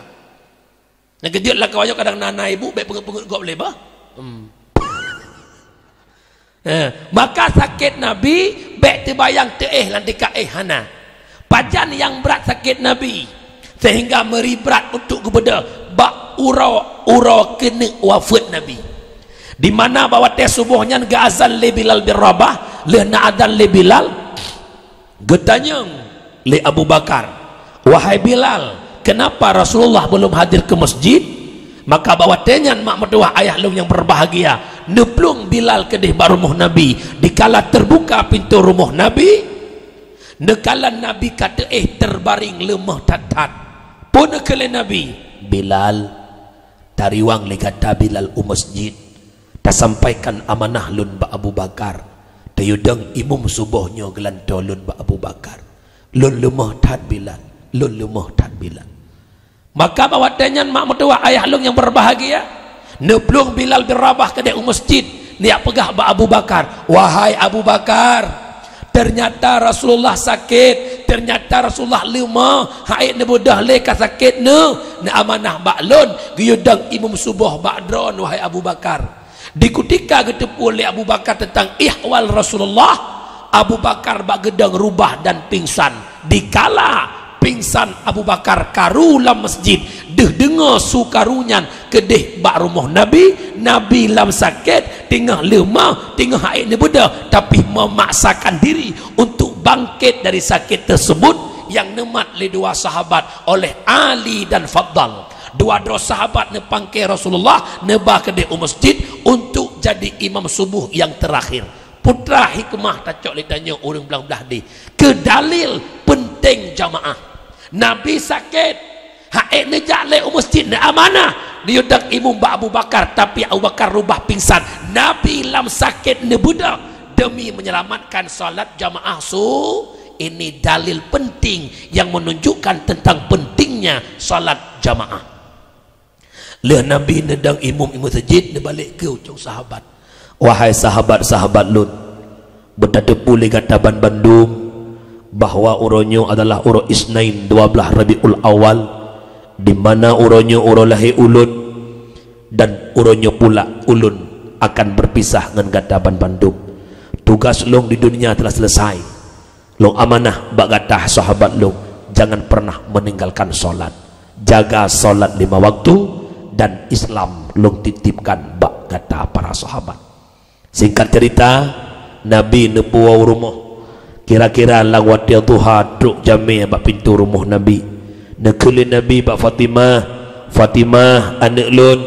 Nyang keujeuet lakoe nyoe kadang na-na ibu bék peungeut-peungeut gob lé bah. Hmm. Eh, maka sakét Nabi bék teubayang teuéh lam tika éh hana. Pajan nyang brat sakét Nabi sehingga meuri brat untuk geubeudôh bak uroe-uroe keuneuk wafeuet Nabi. Di mana bak watée suboh nyan geuazan lé Bilal bin Rabah, lheueh na azan lé Bilal, geutanyong lé Abu Bakar, "Wahai Bilal, kenapa Rasulullah belum hadir ke masjid?" Maka bak watée nyan mak meutuwah ayah lôn nyang berbahagia, neuplueng Bilal keudeh bak rumoh Nabi. Dikala terbuka pintoe rumoh Nabi, neukalon Nabi ka teuéh terbaring leumoh that-that. Peue neukheun lé Nabi, "Bilal, tariwang lé gata Bilal u masjid. Tasampaikan amanah lôn bak Abu Bakar. Tayue dong imum suboh nyoe geulantoe lôn bak Abu Bakar. Lôn leumoh that Bilal, lôn leumoh that Bilal." Maka bak watée nyan mak meutuwah ayah lôn nyang berbahagia, neuplueng Bilal bin Rabah keudeh u masjid, neujak peugah bak Abu Bakar, "Wahai Abu Bakar, ternyata Rasulullah sakét, ternyata Rasulullah leumoh, hana ék neubeudôh lé ka sakét neuh, neuamanah bak lôn geuyue dong imum suboh bak droen, wahai Abu Bakar." Di kutika geuteupeue lé Abu Bakar teuntang ihwal Rasulullah, Abu Bakar bak geudong rubah dan pingsan. Dikala pingsan Abu Bakar karu lam masjid, deuh deungoe su karu nyan keudeh bak rumoh Nabi, Nabi lam sakét, teungoh leumoh, teungoh hana ék neubeudôh, tapi memaksakan diri untuk bangkit dari sakét tersebut yang neumat lé dua sahabat oleh Ali dan Fadal. Dua droe sahabat neupangke Rasulullah, neuba keudeh u masjid untuk jadi imam suboh nyang teurakhir. Peue teuma hikmah tacok lé tanyoe ureuëng blang blaih deh. Keu dalil peunteng jamaah. Nabi sakét, hana ék neujak lé u masjid, neuamanah, neuyue dong imum bak Abu Bakar, tapi Abu Bakar rubah pingsan. Nabi lam sakét neubeudôh demi menyelamatkan salat jamaah su-, ini dalil penting yang menunjukkan tentang pentingnya salat jamaah. Lheueh Nabi neudong imum-imum masjid, neubalek keu ucong sahabat, "Wahai sahabat-sahabat lôn, beutateupeue lé gata banmandum bahwa uroe nyoe adalah uroe Isnain dua blaih Rabiul Awal, di mana uroe nyoe uroe lahé ulôn, dan uroe nyoe pula ulôn akan berpisah ngon gata banmandum. Tugas lôn di dunia telah selesai. Lôn amanah bak gata sahabat lôn, jangan pernah meninggalkan salat. Jaga salat lima waktu, dan Islam lôn titipkan bak gata para sahabat." Singkat cerita, Nabi neupuwoe u rumoh. Kira-kira lam watée duha trok jamé bak pintoe rumoh Nabi. Neukheun lé Nabi bak Fatimah, "Fatimah, aneuëk lôn,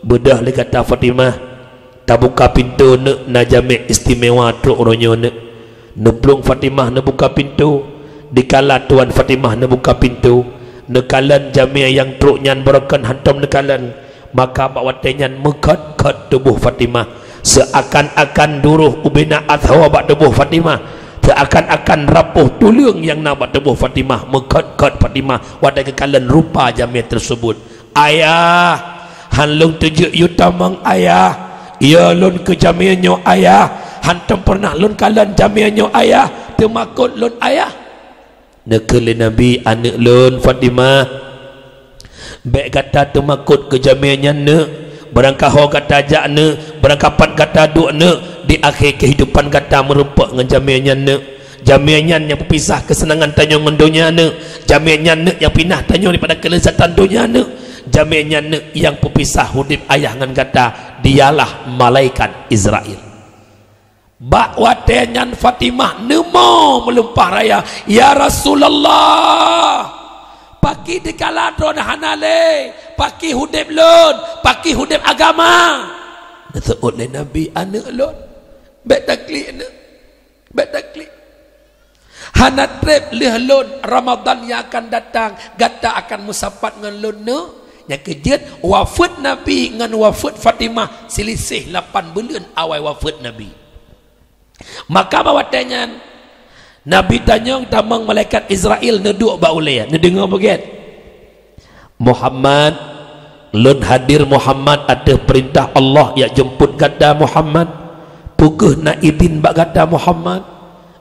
beudôh lé gata Fatimah. Tabuka pintoe neuk, na jamé istimewa trok uroe nyoe neuk." Neuplueng Fatimah neubuka pintoe. Dikala tuan Fatimah neubuka pintoe, neukalon jamé nyang trok nyan, beureukan hantom neukalon. Maka bak watée nyan meukhot-khot tuboh Fatimah, seuakan-akan duroh ubena asoe bak tuboh Fatimah, seuakan-akan rapoh tuleueng nyang na bak tuboh Fatimah. Meukhot-khot Fatimah watée geukalon rupa jamé tersebut. "Ayah, han lôn teujeuet yue tamong, Ayah. Yo lôn keu jamé nyoe, Ayah. Hantom peureunah lôn kalon jamé nyoe, Ayah. Teumakot lôn, Ayah." Neukheun lé Nabi, "Aneuëk lôn Fatimah, bék gata teumakot keu jamé nyan neuk. Beurangkaho gata jak neuk, beurangkapat gata duek neuk, di akhé keuhidupan gata meurumpok ngon jamé nyan neuk. Jamé nyan nyang peupisah keuseunangan tanyoe ngon donya neuk. Jamé nyan neuk nyang pinah tanyoe daripada keuleuzatan donya neuk. Jamé nyan neuk nyang peupisah udeb ayah ngon gata, dialah malaikat Izrail." Bak watée nyan Fatimah neumo meulumpah raya, "Ya Rasulullah, pakri dikala droeneuh hana lé, pakri udeb lôn, pakri udeb agama?" Neuseuôt lé Nabi, "Aneuëk lôn, bék taklik neuk, bék taklik. Hana treb lheueh lôn Ramadan nyang akan datang, gata akan meusapat ngon lôn neuk, Nyang keujeuet, wafeuet Nabi ngon wafeuet Fatimah seuliseh lapan buleuen awai wafeuet Nabi. Maka bak watée nyan, Nabi tanyong tamong malaikat Israel neuduek bak ulée, neudeungoe beugét. "Muhammad, lôn hadir Muhammad ateueh peurintah Allah jak jeumput gata Muhammad. Peu kheueh na idhin bak gata Muhammad?"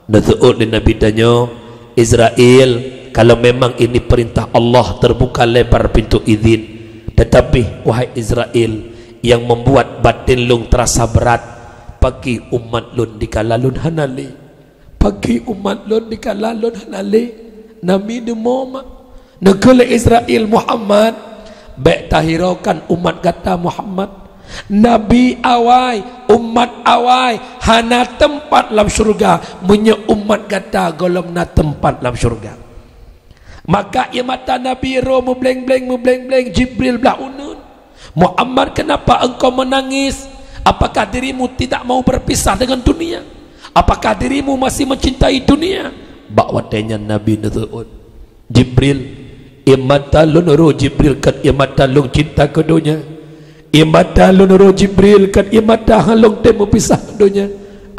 Neuseuôt lé Nabi tanyoe, "Israel, kalau memang ini perintah Allah, terbuka lebar pintu izin. Tetapi, wahai Israel, yang membuat batin lôn terasa berat, pakri umat lôn dikala lôn hana lé. Pakri umat lôn dikala lôn hana lé." Nabi neumo mak. Neukheun lé Israel, "Muhammad, bék tahirokan umat gata Muhammad. Nabi awai, umat awai, hana teumpat lam syeuruga meunyoe umat gata gohlom na teumpat lam syeuruga." Maka ié mata Nabi roh meubleng-bleng, meubleng-bleng, Jibril blah uneuen. "Muhammad, kenapa engkau menangis? Apakah dirimu tidak mau berpisah dengan dunia? Apakah dirimu masih mencintai dunia?" Bak watée nyan Nabi neuseuôt, "Jibril, ié mata lôn roh Jibril kon ié mata lôn cinta keu donya. Ié mata lôn roh Jibril kon ié mata han lôn tem meupisah ngon donya.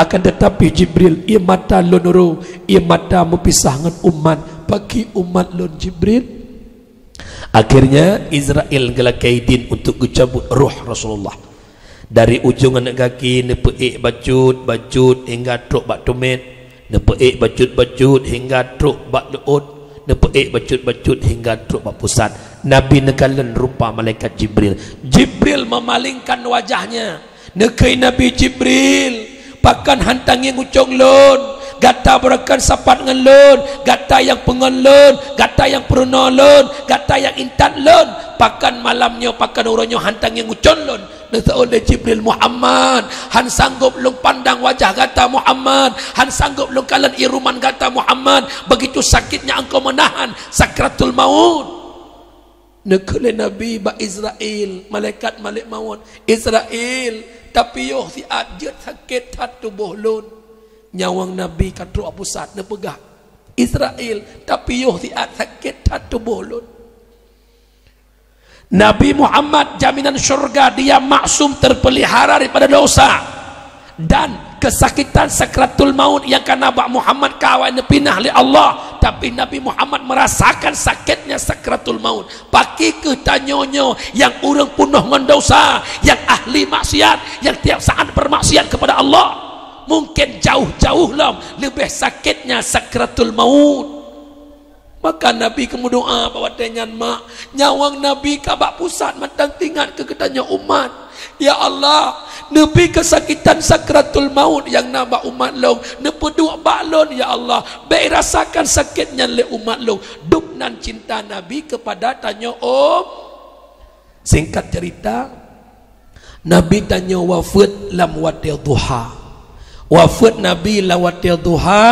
Akan tetapi Jibril, ié mata lôn roh, ié mata meupisah ngon umat. Pakri umat lôn Jibril?" Akhirnya Israel geulakée idhin untuk geucabut roh Rasulullah. Dari ujong aneuk gaki neupeuék bacut-bacut hingga trok bak teumét, neupeuék bacut-bacut hingga trok bak leuôt, neupeuék bacut-bacut hingga trok bak pusat. Nabi neukalon rupa malaikat Jibril. Jibril memalingkan wajahnya. Neukheun Nabi, "Jibril, pakon han tangieng ucong lôn? Gata beureukan sapat ngon lôn, gata nyang peungon lôn, gata nyang peurunoe lôn, gata nyang intat lôn. Pakon malam nyoe, pakon uroe nyoe han tangieng ucong lôn?" Neuseuôt lé Jibril, "Muhammad, han sanggob lôn pandang wajah gata Muhammad, han sanggob lôn kalon iruman gata Muhammad, begitu sakitnya engkau menahan sakratul maut." Neukheun lé Nabi bak Israel, malaikat malek mawöt, "Israel, tapiôh siat, jeuet sakét that tuboh lôn." Nyawöng Nabi ka trok bak pusat, neupeugah, "Israel, tapiôh siat, sakét that tuboh lôn." Nabi Muhammad jaminan syurga, dia maksum, terpelihara daripada dosa. Dan kesakitan sakratul maut nyang ka na bak Muhammad ka awai neupinah lé Allah, tapi Nabi Muhammad merasakan sakitnya sakratul maut. Pakri kheueh tanyoe nyoe nyang ureuëng peunoh ngon dosa, nyang ahli maksiat, nyang tiap saat bermaksiat kepada Allah. Mungkin jauh-jauh lom leubeh sakitnya sakratul maut. Maka Nabi geumeudoá bak watée nyan, "Mak, nyawöng Nabi ka bak pusat mantong teuingat keu geutanyoe umat. Ya Allah, neubi keusakitan sakratul maut nyang na bak umat lôn, neupeuduek bak lôn, ya Allah. Bék irasakan sakét nyan lé umat lôn." Dum nan cinta Nabi keupada tanyoe umat. Singkat cerita, Nabi tanyoe wafeuet lam watée duha. Wafeuet Nabi lam watée duha,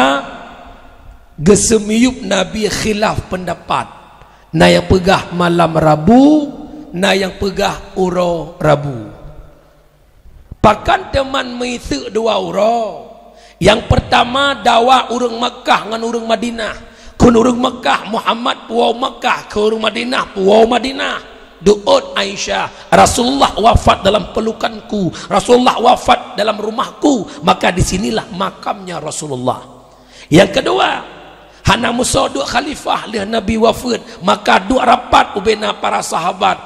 geuseumiyueb Nabi khilaf peundapat. Na nyang peugah malam Rabu, na nyang peugah uroe Rabu. Pakon teuma meuiseuk dua uroe? Nyang peurtama, dawa ureuëng Makkah ngon ureuëng Madinah. Kheun ureuëng Makkah, "Muhammad puwoe Makkah," kheun ureuëng Madinah, "Puwoe Madinah." Duôt Aisyah, "Rasulullah wafat dalam pelukanku, Rasulullah wafat dalam rumahku, maka di sinilah makamnya Rasulullah." Nyang keudua, hana meusoe duek khalifah lheueh Nabi wafeuet, maka duek rapat ubena para sahabat.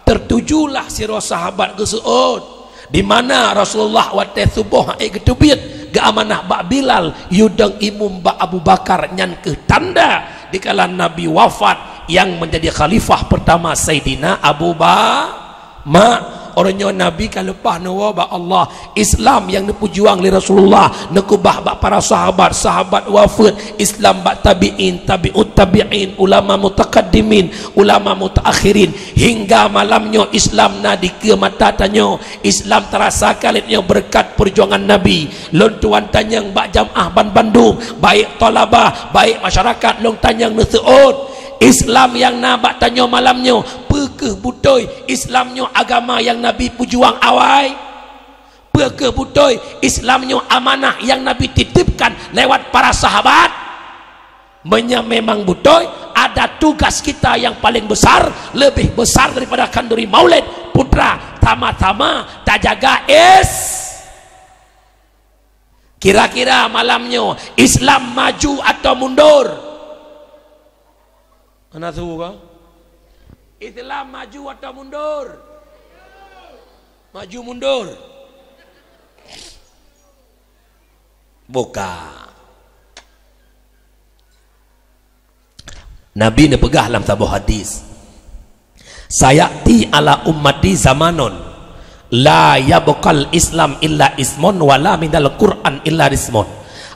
Teutujulah sidroe sahabat geuseuôt, "Di mana Rasulullah watée suboh han ék geuteubiet, geuamanah bak Bilal, yue dong imum bak Abu Bakar, nyan kheueh tanda dikala Nabi wafat nyang meunjadi khalifah peurtama Saidina Abu Ba-, Mak, uroe nyoe Nabi ka leupah neuwoe bak Allah. Islam nyang neupeujuang lé Rasulullah, neukeubah bak para sahabat, sahabat wafeuet, Islam bak tabi'in, tabi'ut tabi'in, ulama mutakaddimin, ulama mutaakhirin. Hingga malam nyoe Islam na dikeue mata tanyoe. Islam teurasa kalét nyoe beureukat peujuangan Nabi. Lôn tuan tanyong bak jamaah banbandum, baik thalabah, baik masyarakat, lôn tanyong neuseuôt. Islam nyang na bak tanyoe malam nyoe, peu kheueh beutôi Islam nyoe agama nyang Nabi peujuang awai? Peu kheueh beutôi Islam nyoe amanah nyang Nabi titipkan lewat para sahabat? Meunyoe memang beutôi, Ada tugas kita yang paling besar, lebih besar daripada khanduri maulid, putra, sama-sama tajaga is. Kira-kira malam nyoe, Islam maju atau mundur? Hana su ka? Islam maju atau mundur? Maju mundur? Buka. Nabi neupeugah lam saboh hadis, "Sayati ala ummati zamanun la yabqal Islam illa ismun wala minal Qur'an illa rismun."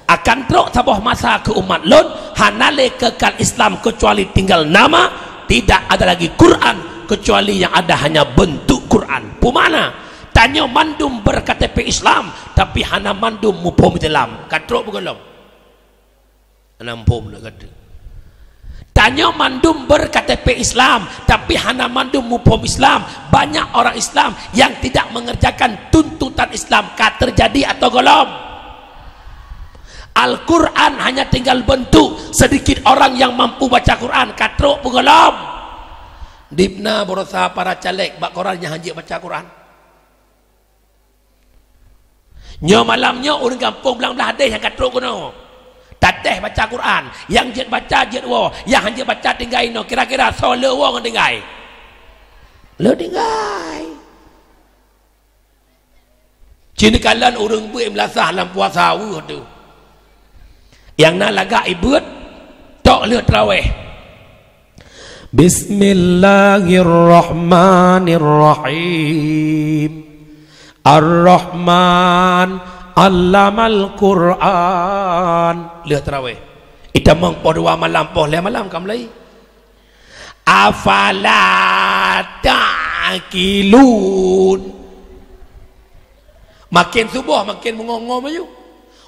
Akan trok saboh masa keu umat lôn, hana lé keukal Islam keucuali tinggal nama, tidak ada lagi Qur'an keucuali yang ada hanya bentuk Qur'an. Peue makna? Tanyoe mandum ber-K T P Islam, tapi hana mandum muphom Islam. Ka trok beugolom. Hana muphom lé gata. Tanyoe mandum ber-K T P Islam, tapi hana mandum muphom Islam. Banyak orang Islam yang tidak mengerjakan tuntutan Islam. Ka teujadi atau golom? Al-Quran hanya tinggal bentuk. Sedikit orang yang mampu baca Quran. Ka trok beugolom? Dibna beurasa para caleg bak koran nyang hanjeuet baca Quran. Nyoe malam nyoe ureuëng gampông blang blaih deh nyang ka trok keunoe. Tatéh baca Quran, nyang jeuet baca jeuet woe, nyang hanjeuet baca tinggai inoe. Kira-kira soe le woe ngon tinggai? Le tinggai. Cit neukalon ureuëng beuet meulasah lam puasa weueh teuh. Nyang na lagak ibeuet, tok lheueh traweh. Bismillahirrahmanirrahim. Ar-Rahman, allamal Qur'an. Lheueh traweh. Itamong poh dua malam, poh lhée malam ka mulai. Afala ta'qilun. Makin suboh makin meungo-ngo maju.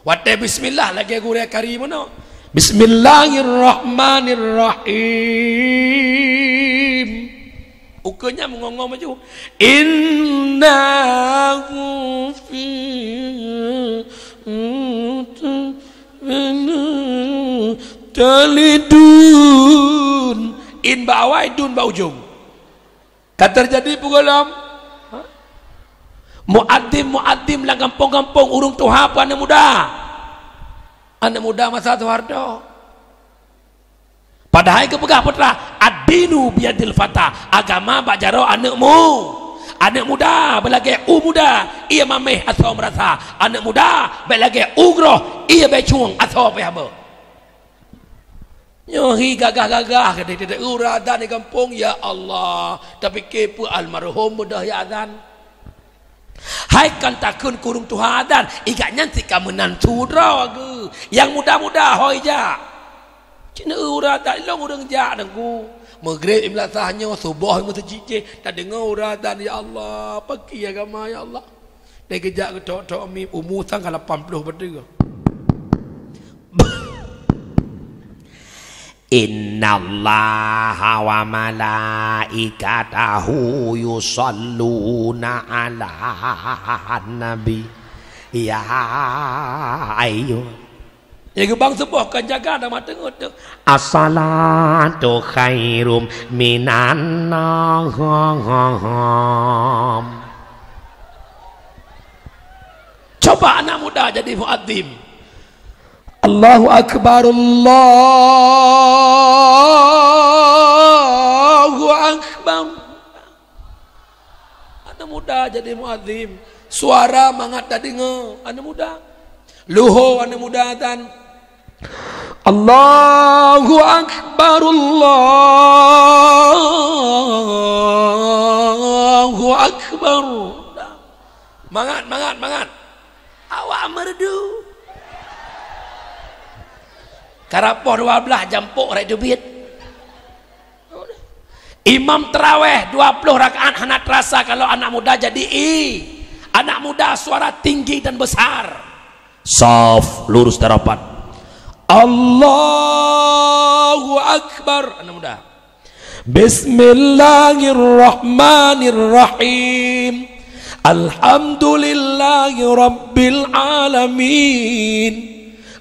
Watée bismillah lagée gurée kari meunoe. Bismillahirrahmanirrahim. Ukeue nyan meungo-ngo maju. Innahu fi talidun. In bak awai, dun bak ujong. Ka teujadi peue gohlom? Muadzim-muadzim lam gampông-gampông, ureuëng tuha peue aneuëk muda? Aneuëk muda masa Soeharto. Padahai geupeugah putra, "Ad-dinu biyadil fata." Agama bak jaroe aneuëk mu. Aneuëk muda beulagée u muda, ie maméh asoe meurasa. Aneuëk muda bék lagée u groh, ie bék cueng asoe pih haba. Nyoe hi gagah-gagah keu teuteuk ureuëng azan di gampông, ya Allah, tapike peue almarhum mudah ya azan. Hai kan takheun kureueng tuha azan, igat nyan si ka meunan su droe geuh. Nyang muda-muda hôi jak. Cit ureuëng azan ilong ureuëng jak nangku. Meugreb imlasah nyoe, suboh meuseujid jih, tadeungoe ureuëng azan, ya Allah, paki agama ya Allah. Dai geujak geutok-tok mi umu sang ka lapan ploh bateu. Innallaha wa malaikatahu yusalluna 'alan nabi. Ya ayyuh. Ya geubang suboh kan jaga dah mata ngut tu. As-salatu khairum minan naum. Coba anak muda jadi muadzim. Allahu akbar, Allahu akbar. Anak muda jadi muadzim. Suara mangat tadeungoe anak muda. Luho anak muda azan. Allahu akbar, Allahu akbar. Mangat, mangat, mangat. Awak merdu. Karapoh dua belas jampok rek teubiet. Imam taraweh dua puluh rakaat hana terasa kalau anak muda jadi i. Anak muda suara tinggi dan besar. Saf lurus dan rapat. Allahu akbar. Anak muda. Bismillahirrahmanirrahim. Alhamdulillahi rabbil alamin.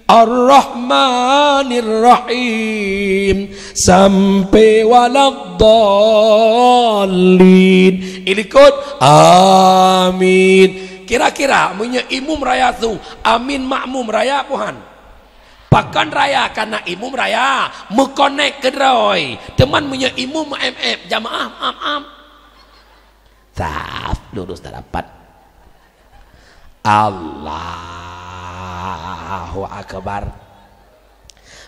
Ar-Rahmanir Rahim sampai waladdallin. Ilikot, amin. Kira-kira meunyoe imum raya su, amin makmum raya, puhan. Pakon raya, karena imum raya meukonek keudroe. Teuma meunyoe imum meu'em-em, jamaah am-am. Saf, lurus, tak dapat. Allahu Akbar.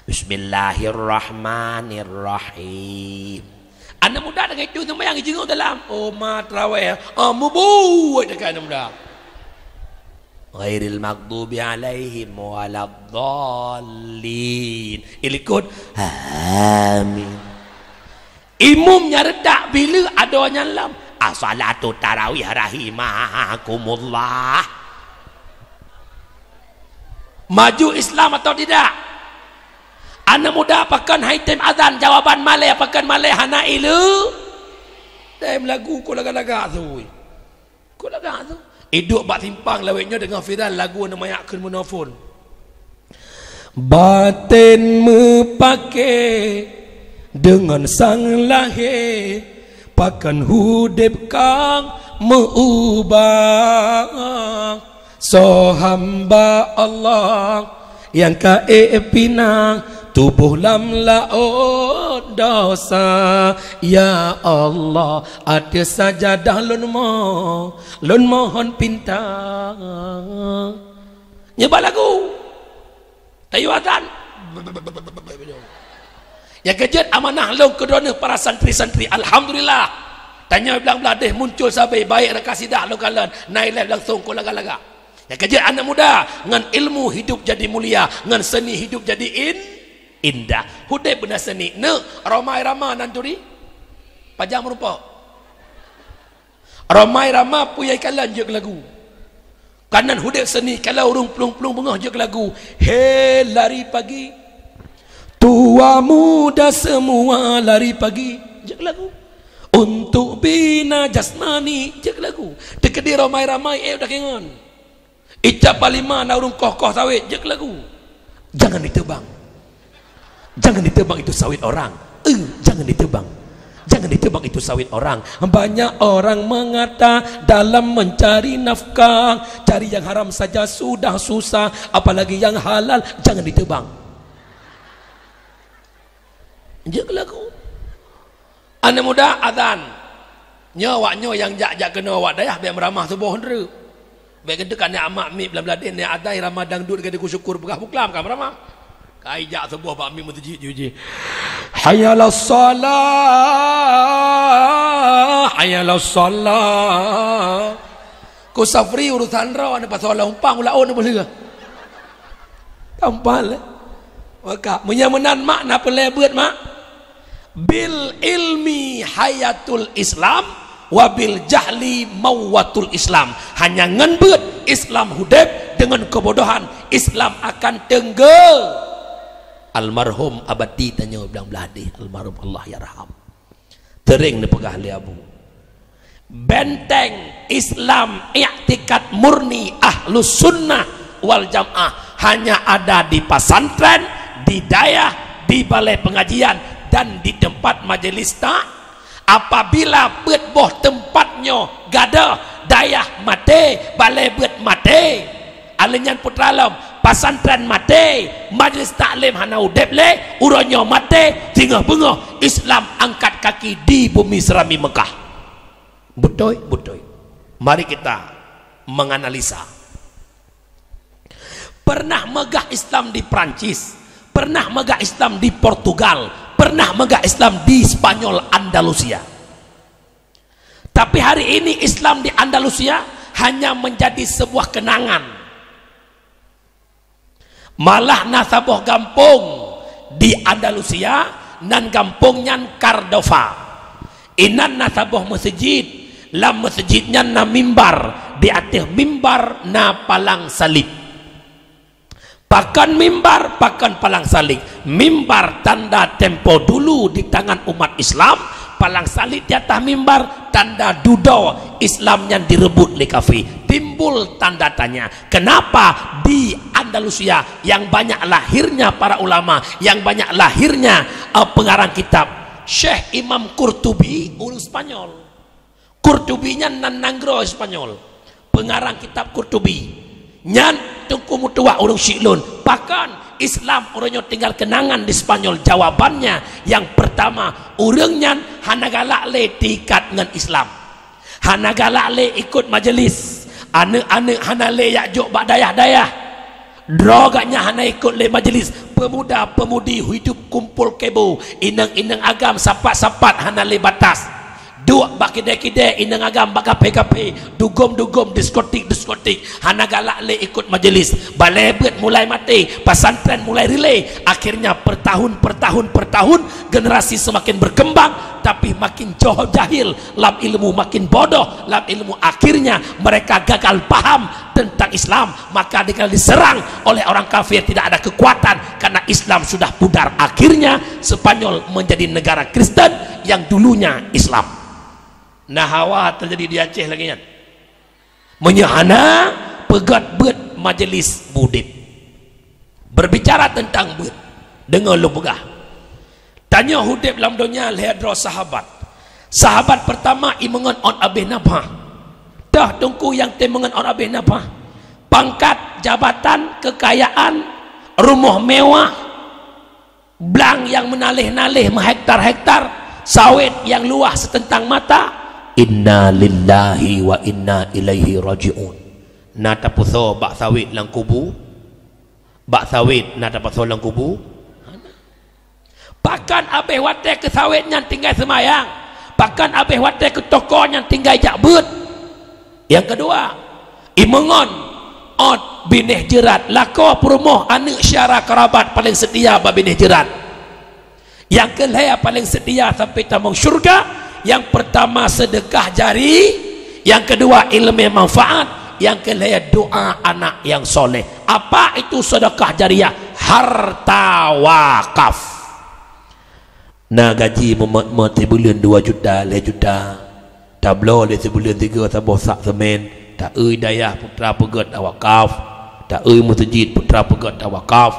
Bismillahirrahmanirrahim. Aneuk muda deungon itu seumayang jingok dalam. Oh, ma taraweh. Ah, mubuet dekat aneuk muda. Ghairil maghdubi alaihim waladdallin. Ilikot, amin. Imum nyang reutak bila adoe nyan lom. As-salatu tarawih rahimakumullah. Maju Islam atau tidak? Aneuk muda pakon hai tem azan, jawaban malée pakon malée hana ilu. Tem lagu ko lagak-lagak tu. Ko lagak tu. Iduek bak simpang lawét nyoe deungoe viral lagu aneuk manyak kheun meunelepon. Baten meupaké deungon sang lahé, pakon udeb kang meu-ubah. Soe hamba Allah nyang ka ék pinang tuboh lam laôt desya. Ya Allah, ateueh sajadah lôn mo-, lôn mohon pinta. Nyeubak lagu. Tayue azan. Nyang keujeuet amanah lôn keu droeneuh para santri-santri. Alhamdulillah. Tanyoe blang blah deh muncul sabe, baik raka sidak lôn kalon, na ilée langsung ko lagak-lagak. Nyang keujeuet aneuk muda, ngon ilmu hidup jadi mulia, ngon seni hidup jadi in-, indah. Udeb beuna seni, neuk, Rhoma Irama nan turi. Pajan meurumpok. Rhoma Irama peue nyang ikalon jeuet keu lagu. Kanan udeb seni, kalau ureuëng plueng-plueng beungoh jeuet keu lagu. He lari pagi. Tua muda semua lari pagi. Jeuet keu lagu. Untuk bina jasmani, jeuet keu lagu. Teukeudi Rhoma Irama, eh, udah kengon. Ica palima na ureuëng koh-koh sawét, jeuet keu lagu. Jangan ditebang. Jangan ditebang itu sawit orang. Eh, jangan ditebang. Jangan ditebang itu sawit orang. Banyak orang mengata dalam mencari nafkah, cari yang haram saja sudah susah, apalagi yang halal, jangan ditebang. Jeuet keu lagu. Aneuk muda azan. Nyoe awak nyoe nyang jak-jak keunoe awak dayah, bék meuramah suboh treuk. Bék geuteuka nyan amak miet blah-blah deh, nyan azan irama dangdut, geudeungoe syukur peugah buklam ka meuramah. Kai jak suboh bak miet meuseujid jih. Hayya 'alas shalah, hayya 'alas shalah. Ku Safri urusan droe, aneuk pasoe lam umpang ulah ôn beuleueh. Tampan lé. Maka, meunyoe meunan mak, na peulée beuet mak. Bil ilmi hayatul Islam, wa bil jahli mauwatul Islam. Hanya ngon beuet Islam udeb, deungon keubodohan Islam akan teunggeu. Almarhum Abati tanyoe blang blah deh, almarhum Allah yarham. Teuring neupeugah lé Abu. Benteng Islam iktikad murni Ahlus Sunnah wal Jamaah hanya ada di pesantren, di dayah, di balai pengajian, dan di tempat majelis ta-, apabila peuet boh tempat nyoe gadoh, dayah maté, balai beuet maté, Alèh nyan putra lom, pesantren maté, majlis taklim hana udeb lé, uroe nyoe maté, singoh beungoh Islam angkat kaki di bumi seurami Mekah. Beutôi, beutôi. Mari kita menganalisa. Pernah meugah Islam di Perancis, pernah meugah Islam di Portugal, pernah meugah Islam di Spanyol, Andalusia. Tapi hari ini Islam di Andalusia hanya menjadi sebuah kenangan. Malah na saboh gampông di Andalusia, nan gampông nyan Cardova. Inan na saboh meuseujid, lam meuseujid nyan na mimbar, di ateueh mimbar na palang salib. Pakon mimbar, pakon palang salib. Mimbar tanda tempo dulu di tangan umat Islam, palang salib di ateueh mimbar tanda dudoe Islam nyan direubot lé kafé. timbul tanda tanya. Kenapa di Andalusia yang banyak lahirnya para ulama, yang banyak lahirnya, eh, pengarang kitab? Syekh Imam Qurtubi, ureuëng Spanyol. Qurtubi nyan nan nanggroe Spanyol. Pengarang kitab Qurtubi. Nyan Teungku meutuwah ureuëng syiek lôn. Pakon Islam ureuëng nyoe tinggal kenangan di Spanyol? Jawabannya, yang pertama, ureuëng nyan hana galak lé teuikat ngon Islam. Hana galak lé ikot majelis. Aneuëk-aneuëk hana lé jak jok bak dayah-dayah. Droe gobnyan hana ikot lé majelis. Pemuda-pemudi hidup kumpul kebo. Inong-inong agam sapat-sapat hana lé batas. Duek bak kidée-kidée, inong agam bak kafe-kafe, dugom-dugom, diskotik-diskotik, hana galak lé ikot majelis. Balée beuet mulai maté, pesantren mulai rilée. Akhirnya per tahun, per tahun, per tahun, generasi semakin berkembang, tapi makin jauh jahil lam ilmu, makin bodoh lam ilmu. Akhirnya mereka gagal paham tentang Islam, maka dengan diserang oleh orang kafir tidak ada kekuatan karena Islam sudah pudar. Akhirnya Spanyol menjadi negara Kristen yang dulunya Islam. Nah, hawa terjadi di Aceh lagi nyan. Meunyoe hana, peugét beuet majelis udeb. Berbicara tentang beuet, deungoe lôn peugah. Tanyoe udeb lam donya lhée droe sahabat. Sahabat pertama imeungon ôn abéh nafah. Toh teungku nyang teumeungon ôn abéh nafah? Pangkat, jabatan, kekayaan, rumoh mewah, blang nyang meunaléh-naléh, meuhektar-hektar, sawét nyang luwah seuteuntang mata. Inna lillahi wa inna ilaihi raji'un. Na tapeusoe bak sawét lam kubu? Bak sawét na tapeusoe lam kubu? Hana. Pakon abéh watée keu sawét nyan tinggai seumayang? Pakon abéh watée keu toko nyan tinggai jak beuet? Nyang keudua, imeungon ôt binéh jeurat, lakoe peurumoh, aneuëk, syara, kerabat paléng seutia bak binéh jeurat. Nyang keulhée paléng seutia sampai tamong syurga, nyang pertama sedekah jari, nyang keudua ileumé manfaat, nyang keulhée doa anak nyang soleh. Apa itu sedekah jariah? Harta wakaf. Na gaji meumot-mot sibuleuen dua juta, lhée juta. Tabloe lé sibuleuen tiga saboh sak seumén, taeu dayah putra peugét tawakaf, taeu meuseujid putra peugét tawakaf.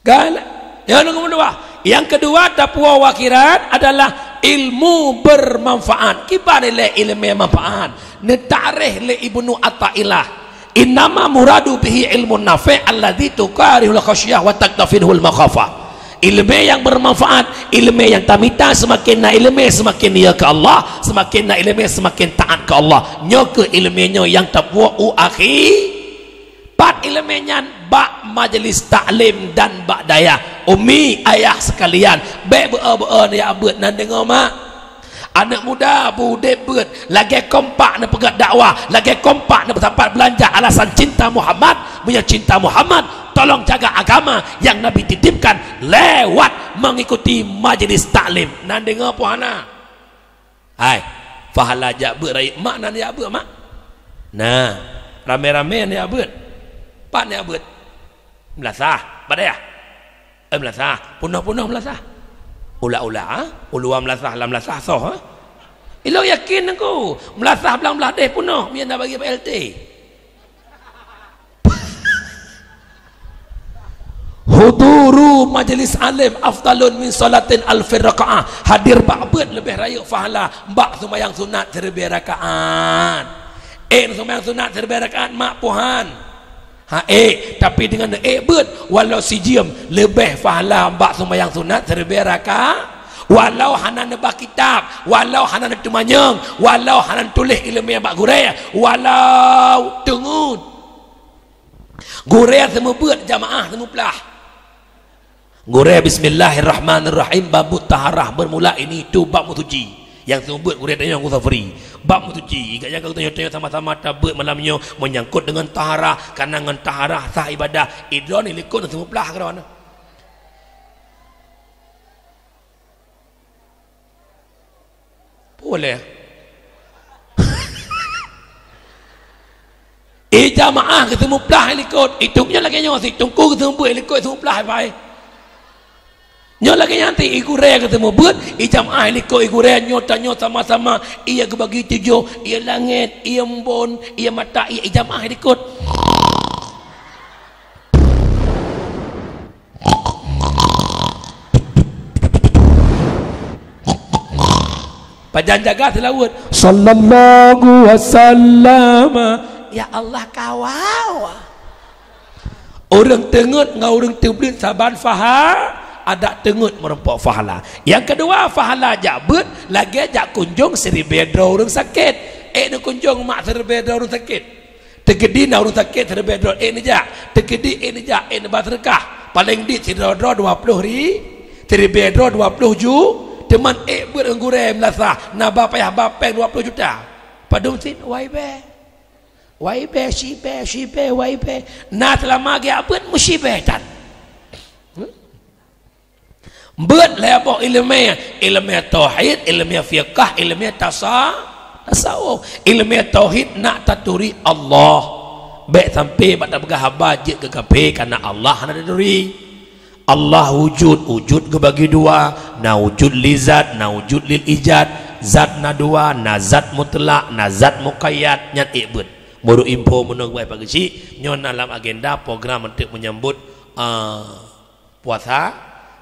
Kan? Nyang nomor dua. Nyang keudua, taqwa akhirat adalah ilmu bermanfaat. Kiban ilée ileumé manfaat? Neutareh lé Ibnu Athaillah. Innama muradu bihi ilmun nafi' alladzi tuqarihul khasyah wa taktafidhul makhafah. Ileumé nyang bermanfaat, ileumé nyang tamita, seumaken na ileumé seumaken ya keu Allah, seumaken na ileumé seumaken taát keu Allah. Nyoe keuh ileumé nyoe nyang tapuwoe u akhi. Pat ileumé nyan? Bak majelis taklim dan bak dayah. Umi, ayah sekalian, bék beu-o beu-o neujak beuet nan deungoe mak. Aneuëk muda beudeb beuet, lagée kompak neupeugét dakwah, lagée kompak neupeusapat beulanja alasan cinta Muhammad. Meunyoe cinta Muhammad, tolong jaga agama nyang Nabi titipkan lewat mengikuti majelis taklim. Nan deungoe peue hana? Hai, pahala jak beuet rayeuk mak nan jak beuet mak. Nah, ramé-ramé neujak beuet. Pat neujak beuet? Meulasah, bak dayah. Eh, meulasah, punoh-punoh meulasah. Ula-ula, ah? Uluwa meulasah, lam meulasah soh, ah? Ilong yakin aku, meulasah blang blaih deh punoh, mien na bagi P L T. Huduru majelis alim afdalun min salatin alfi rakaah. Hadir bak beuet leubeh rayeuk pahala bak seumayang sunat siribée rakaat. Eh, seumayang sunat siribée rakaat mak puhan. Ha, eh, tapi deungon eh beuet, walau sijeuem, leubeh pahala bak seumayang sunat siribée rakaat. Walau hana neubah kitab, walau hana neuteumanyong, walau hana neutuléh ileumé bak gurée, walau teungeut. Gurée seumeubeuet, jamaah seumeuplah. Gurée bismillahirrahmanirrahim, babut taharah, bermula ini tu bab meusuci. Nyang seumeubeuet gurée tanyong Gu Safri. Bab meusuci, gata nyang ka geutanyoe-tanyoe sama-sama tabeuet malam nyoe meunyangkot deungon taharah, kareuna ngon taharah sah ibadah. Idroe ni likot seumeuplah keudroe. Boleh. Eh, jamaah geuseumeuplah likot. Itong nyoe lagée nyoe, si teungku geuseumeubeuet likot seumeuplah, hai pai. Nyoe lagèe nyan ti, i gurèe geuteumeubeuet, i jamaah likot i gurèe, nyoe tanyoe sama-sama, ie geubagi tujoh, ie langèt, ie embôn, ie mata, ie i jamaah likot. Pajan jaga seulaweuet. Sallallahu wasallam. Ya Allah, kawal. Ureueng teungeut ngon ureueng teubleuet saban paha, adak teungeut meurumpok pahala. Nyang keudua, pahala jak beuet lagèe jak kunjong siribèe droe ureueng sakét. Ék neukunjong mak siribèe droe ureueng sakét. Teukeudi na ureueng sakét siribèe droe ék neujak. Teukeudi ék neujak, ék neuba seudeukah. Paleng dit sidroe-droe dua ploh ri-, siribèe droe dua ploh ju, teuma ék beuet ngon gurèe meulasah, na ba payah ba pèng dua ploh juta. Padum sit, wai bèe. Wai bèe, sibèe, sibèe, wai bèe. Na seulama geujak beuet meusidéh tan. Beuet lhèe boh ileumèe, ileumèe tauhid, ileumèe fiqah, ileumèe tasa-, tasawuf. Ileumèe tauhid nak taturi Allah. Bèk sampai bak tapeugah haba jeuet keu kafé, kareuna Allah hana taturi. Allah wujud, wujud geubagi dua, na wujud li zat, na wujud lil ijad. Zat na dua, na zat mutlak, na zat muqayyad, nyan ék beuet. Meurok info meunoe geubai Pak Geuchik, nyoe na lam agenda program untuk menyambut, ah, puasa,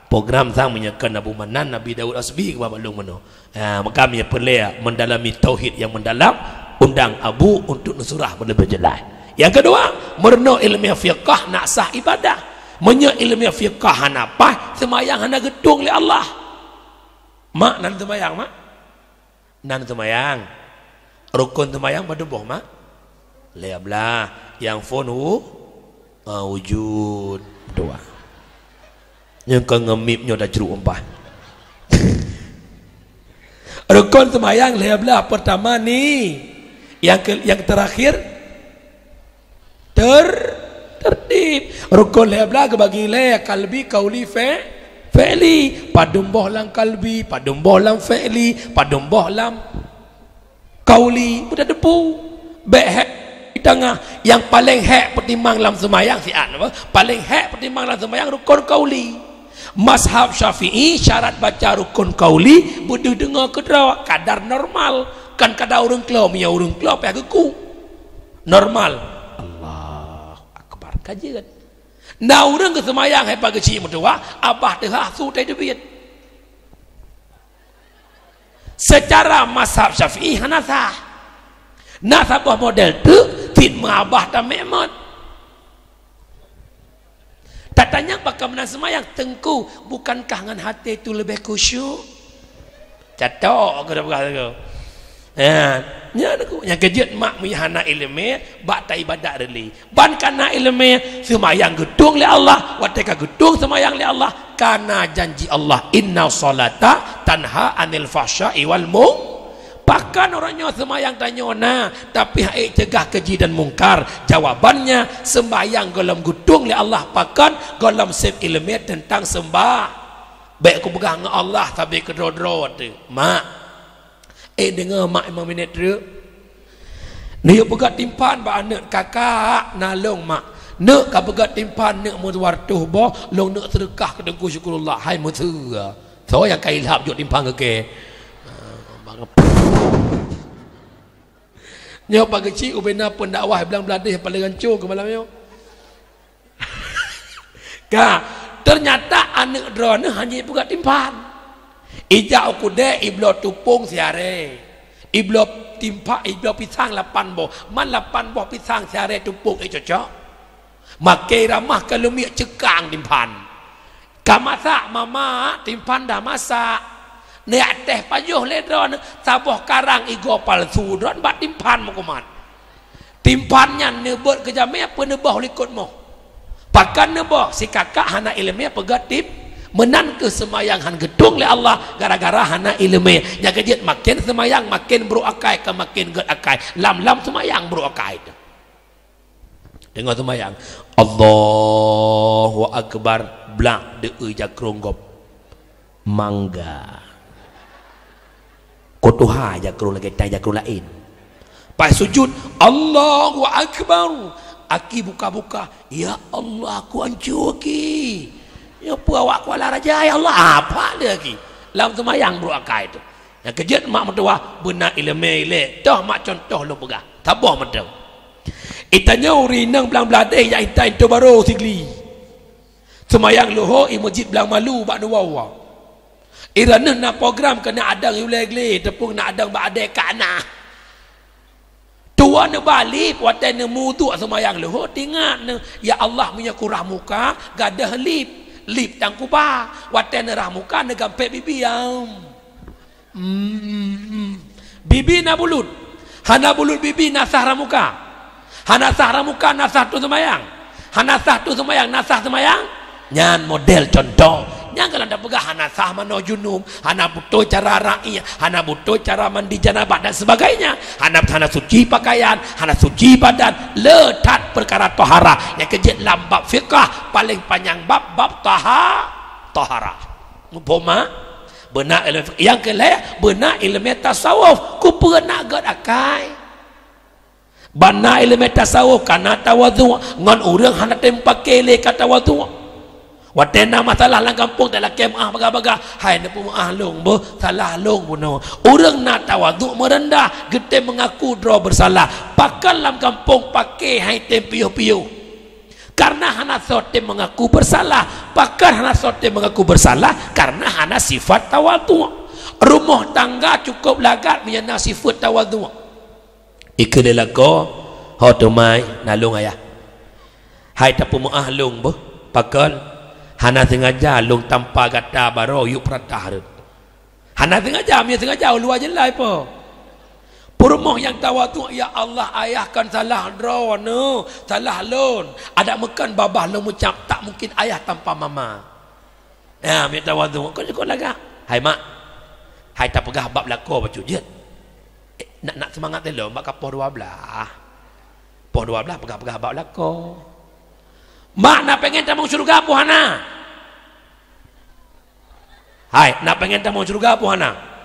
program sang meunyoe keu Abu Manan, Nabi Daud Asbi keu babah lôn meunoe. Ha, maka meunyoe peureulèe mendalami tauhid nyang mendalam, undang Abu untuk neusurah beuleubèh jeulaih. Nyang keudua, meurunoe ileumèe fiqah nak sah ibadah. Meunyoe ileumèe fiqah hana paih, seumayang hana geutueng lé Allah. Mak, nan seumayang, mak? Nan seumayang. Rukon seumayang padum boh, mak? Lhèe blah. Nyang phôn wu-, ah, wujud. Dua. Nyang ka ngeumip nyoe dah jruk umpah. Rukon seumayang lhèe blah, pertama ni. Yang ke-, yang terakhir ter-, tertib. Rukon lhèe blah geubagi lhèe, kalbi, kauli, fe-, fi'li. Padum boh lam kalbi, padum boh lam fi'li, padum boh lam kauli, beutateupeue. Bèk hèk di tangah. Nyang paleng hèk peutimang lam seumayang siat, apa? Paleng hèk peutimang lam seumayang rukon kauli. Mazhab Syafi'i syarat baca rukon kauli beudeuh deungoe keudroe, kadar normal. Kan kadar ureueng klo, meunyoe ureueng klo payah geuku. Normal. Allahu Akbar. Ka jeuet. Na ureueng geuseumayang hai Pak Geuchik meutuwah, abah teuhah su tai teubiet. Secara mazhab Syafi'i hana sah. Na saboh model teuk, cit meuabah tameu'emat. Tatanyong pakon meunan seumayang, "Teungku, bukankah ngon até tu leubeh khusyuk?" Catok aku dah peugah tu. Ya, nyan aku. Nyang keujeuet mak meunyo hana ileumèe, bak taibadat reuli. Ban kana ileumèe, seumayang geutueng lé Allah, watèe ka geutueng seumayang lé Allah, kana janji Allah, "Inna sholata tanha anil fahsya'i wal mung-." Pakon uroe nyoe seumayang tanyoe na, tapi hana ceugah keuji dan mungkar? Jawabannya, seumayang gohlom geutueng lé Allah pakon? Gohlom sép ileumèe teuntang seumba-, bèk kupeugah ngon Allah sabe keudroe-droe teuh. Mak, Eh, deungoe mak, limong minèt treuk. Neuyue peugöt timphan bak aneuk, "Kakak, na lôn, Mak. Neuk ka peugöt timphan, neuk meutuwah reutôh boh, lôn neuk seudeukah keu Teungku Syukurullah." Hai meuseu. Soe nyang ka ilham jok timphan keu kèe? Nyoe Pak Geuchik ubena pendakwah blang Bladeh paléng ranco keu malam nyoe. Ka, ternyata aneuk droeneuh hana jipeugöt timphan. Ijak u keudè, ibloe tupông siaré. Ibloe timphan, ibloe pisang lapan boh. Man lapan boh pisang siaré tupông, eh, cocok. Maké ramah ka leumiek ceukang timphan. Ka masak, "Mama, timphan dah masak." Neujak teh pajoh lé droeneuh, saboh karang igoe palsu droeneuh bak timphan meukumat. Timphan nyan neubeuet keu jamèe, peue neuboh likot moh. Pakon neuboh, si kakak hana ileumèe peugöt timp-, meunan keuh seumayang han geutueng lé Allah gara-gara hana ileumèe. Nyang keujeuet maken seumayang maken brôk akai, ka maken göt akai. Lam-lam seumayang brôk akai teuh. Deungoe seumayang, Allahu Akbar, blak deuh jakrong gob. Mangga. Kotoha jakrong lagèe tai jakrong laén. Pas sujud, Allahu Akbar. Aki buka-buka, "Ya Allah, aku anco aki." Nyoe peue awak Kuala Raja, ya Allah, apa lagi? Lam seumayang brôk akai tu. Nyang keujeuet mak meutuwah, beuna ileumèe ilèe. Toh mak contoh lôn peugah. Saboh mantong. Itanyoe ureueng inong blang bladeh jak itai Pintoe Barô Sigli. Seumayang luhô i Meuseujid Blang Malu bak dua wa. Iraneuh na program keuneuk adong ulèe glé, teupeu na adong bak adèe ka na. Tuwan neuba lip watèe neumuduek seumayang luhô, teuingat neuh, "Ya Allah, meunyoe kurah muka, gadôh lip. Lip tan kuba." Watèe neurah muka, neugampét bibi, am. Hmm. Bibi na bulut. Hana bulut bibi, na sah rah muka. Hana sah rah muka, na sah tu seumayang. Hana sah tu seumayang, na sah seumayang. Nyan model contoh. Nyang galak tapeugah hana sah manoe junub, hana beutôi cara ra'i, hana beutôi cara mandi janabah dan sebagainya. Hana, hana suci pakaian, hana suci badan. Le that peukara toharah. Nyang keujeuet lam bab fiqah, paléng panyang bab, bab taha-, toharah. Muphom, mak? Beuna ileumèe, nyang keu lhèe, beuna ileumèe tasawuf. Keupeue nak gèt akai? Beuna ileumèe tasawuf, kana tawadhu', ngon ureueng hana tem paké lé ka tawadhu'. Watèe na masalah lam gampông, talakèe meu'ah bagah-bagah, "Hai, neupeumeu'ah lôn beuh, salah lôn bunoe." Ureueng na tawadhu' meureundah, geutem meungaku droe beusalah. Pakon lam gampông paké hai tem piôh-piôh? Karena hana soe tem meungaku beusalah. Pakon hana soe tem meungaku beusalah? Karena hana sifat tawadhu'. Rumoh tangga cukôp lagak meunyo na sifat tawadhu'. Ikeu lé lakoe, "Ho teumai, na lôn ayah. Hai tapeumeu'ah lôn beuh, pakon hana seungaja lôn tampa gata baroe yub peuratah rhot." Hana seungaja, meunyo seungaja, u luwa jeulai po. Peurumoh nyang tawadhu', "Ya Allah, ayah kon salah droeneuh, salah lôn. Adak meukon babah lôn meucab, tak mungkin ayah tanpa mama." Ya, meunyo tawadhu', kon, kon lagak. "Hai mak, hai tapeugah bab lakoe bacut jeuet." Eh, nak, nak seumangat lom, bak ka poh dua blah. Poh dua blah peugah-peugah bab lakoe. "Mak, na pengen tamong syeuruga peue hana?" Hai, na pengen tamong syeuruga peue hana?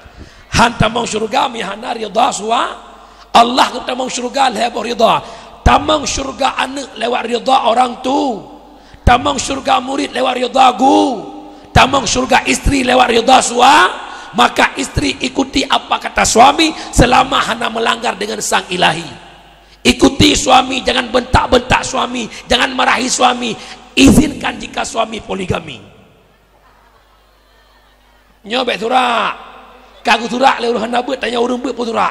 Han tamong syeuruga meunyo hana ridha sua-, Allah. Geutamong syeuruga lhèe boh ridha. Tamong syeuruga aneuk lewat ridha orang tu. Tamong syeuruga murit lewat ridha gu. Tamong syeuruga istri lewat ridha sua-, maka istri ikuti apa kata suami selama hana melanggar dengan sang ilahi. Ikuti suami, jangan bentak-bentak suami, jangan marahi suami. Izinkan jika suami poligami. Nyoe bèk surak. Ka geusurak lé ureueng hana beuet, tanyoe ureueng beuet peusurak.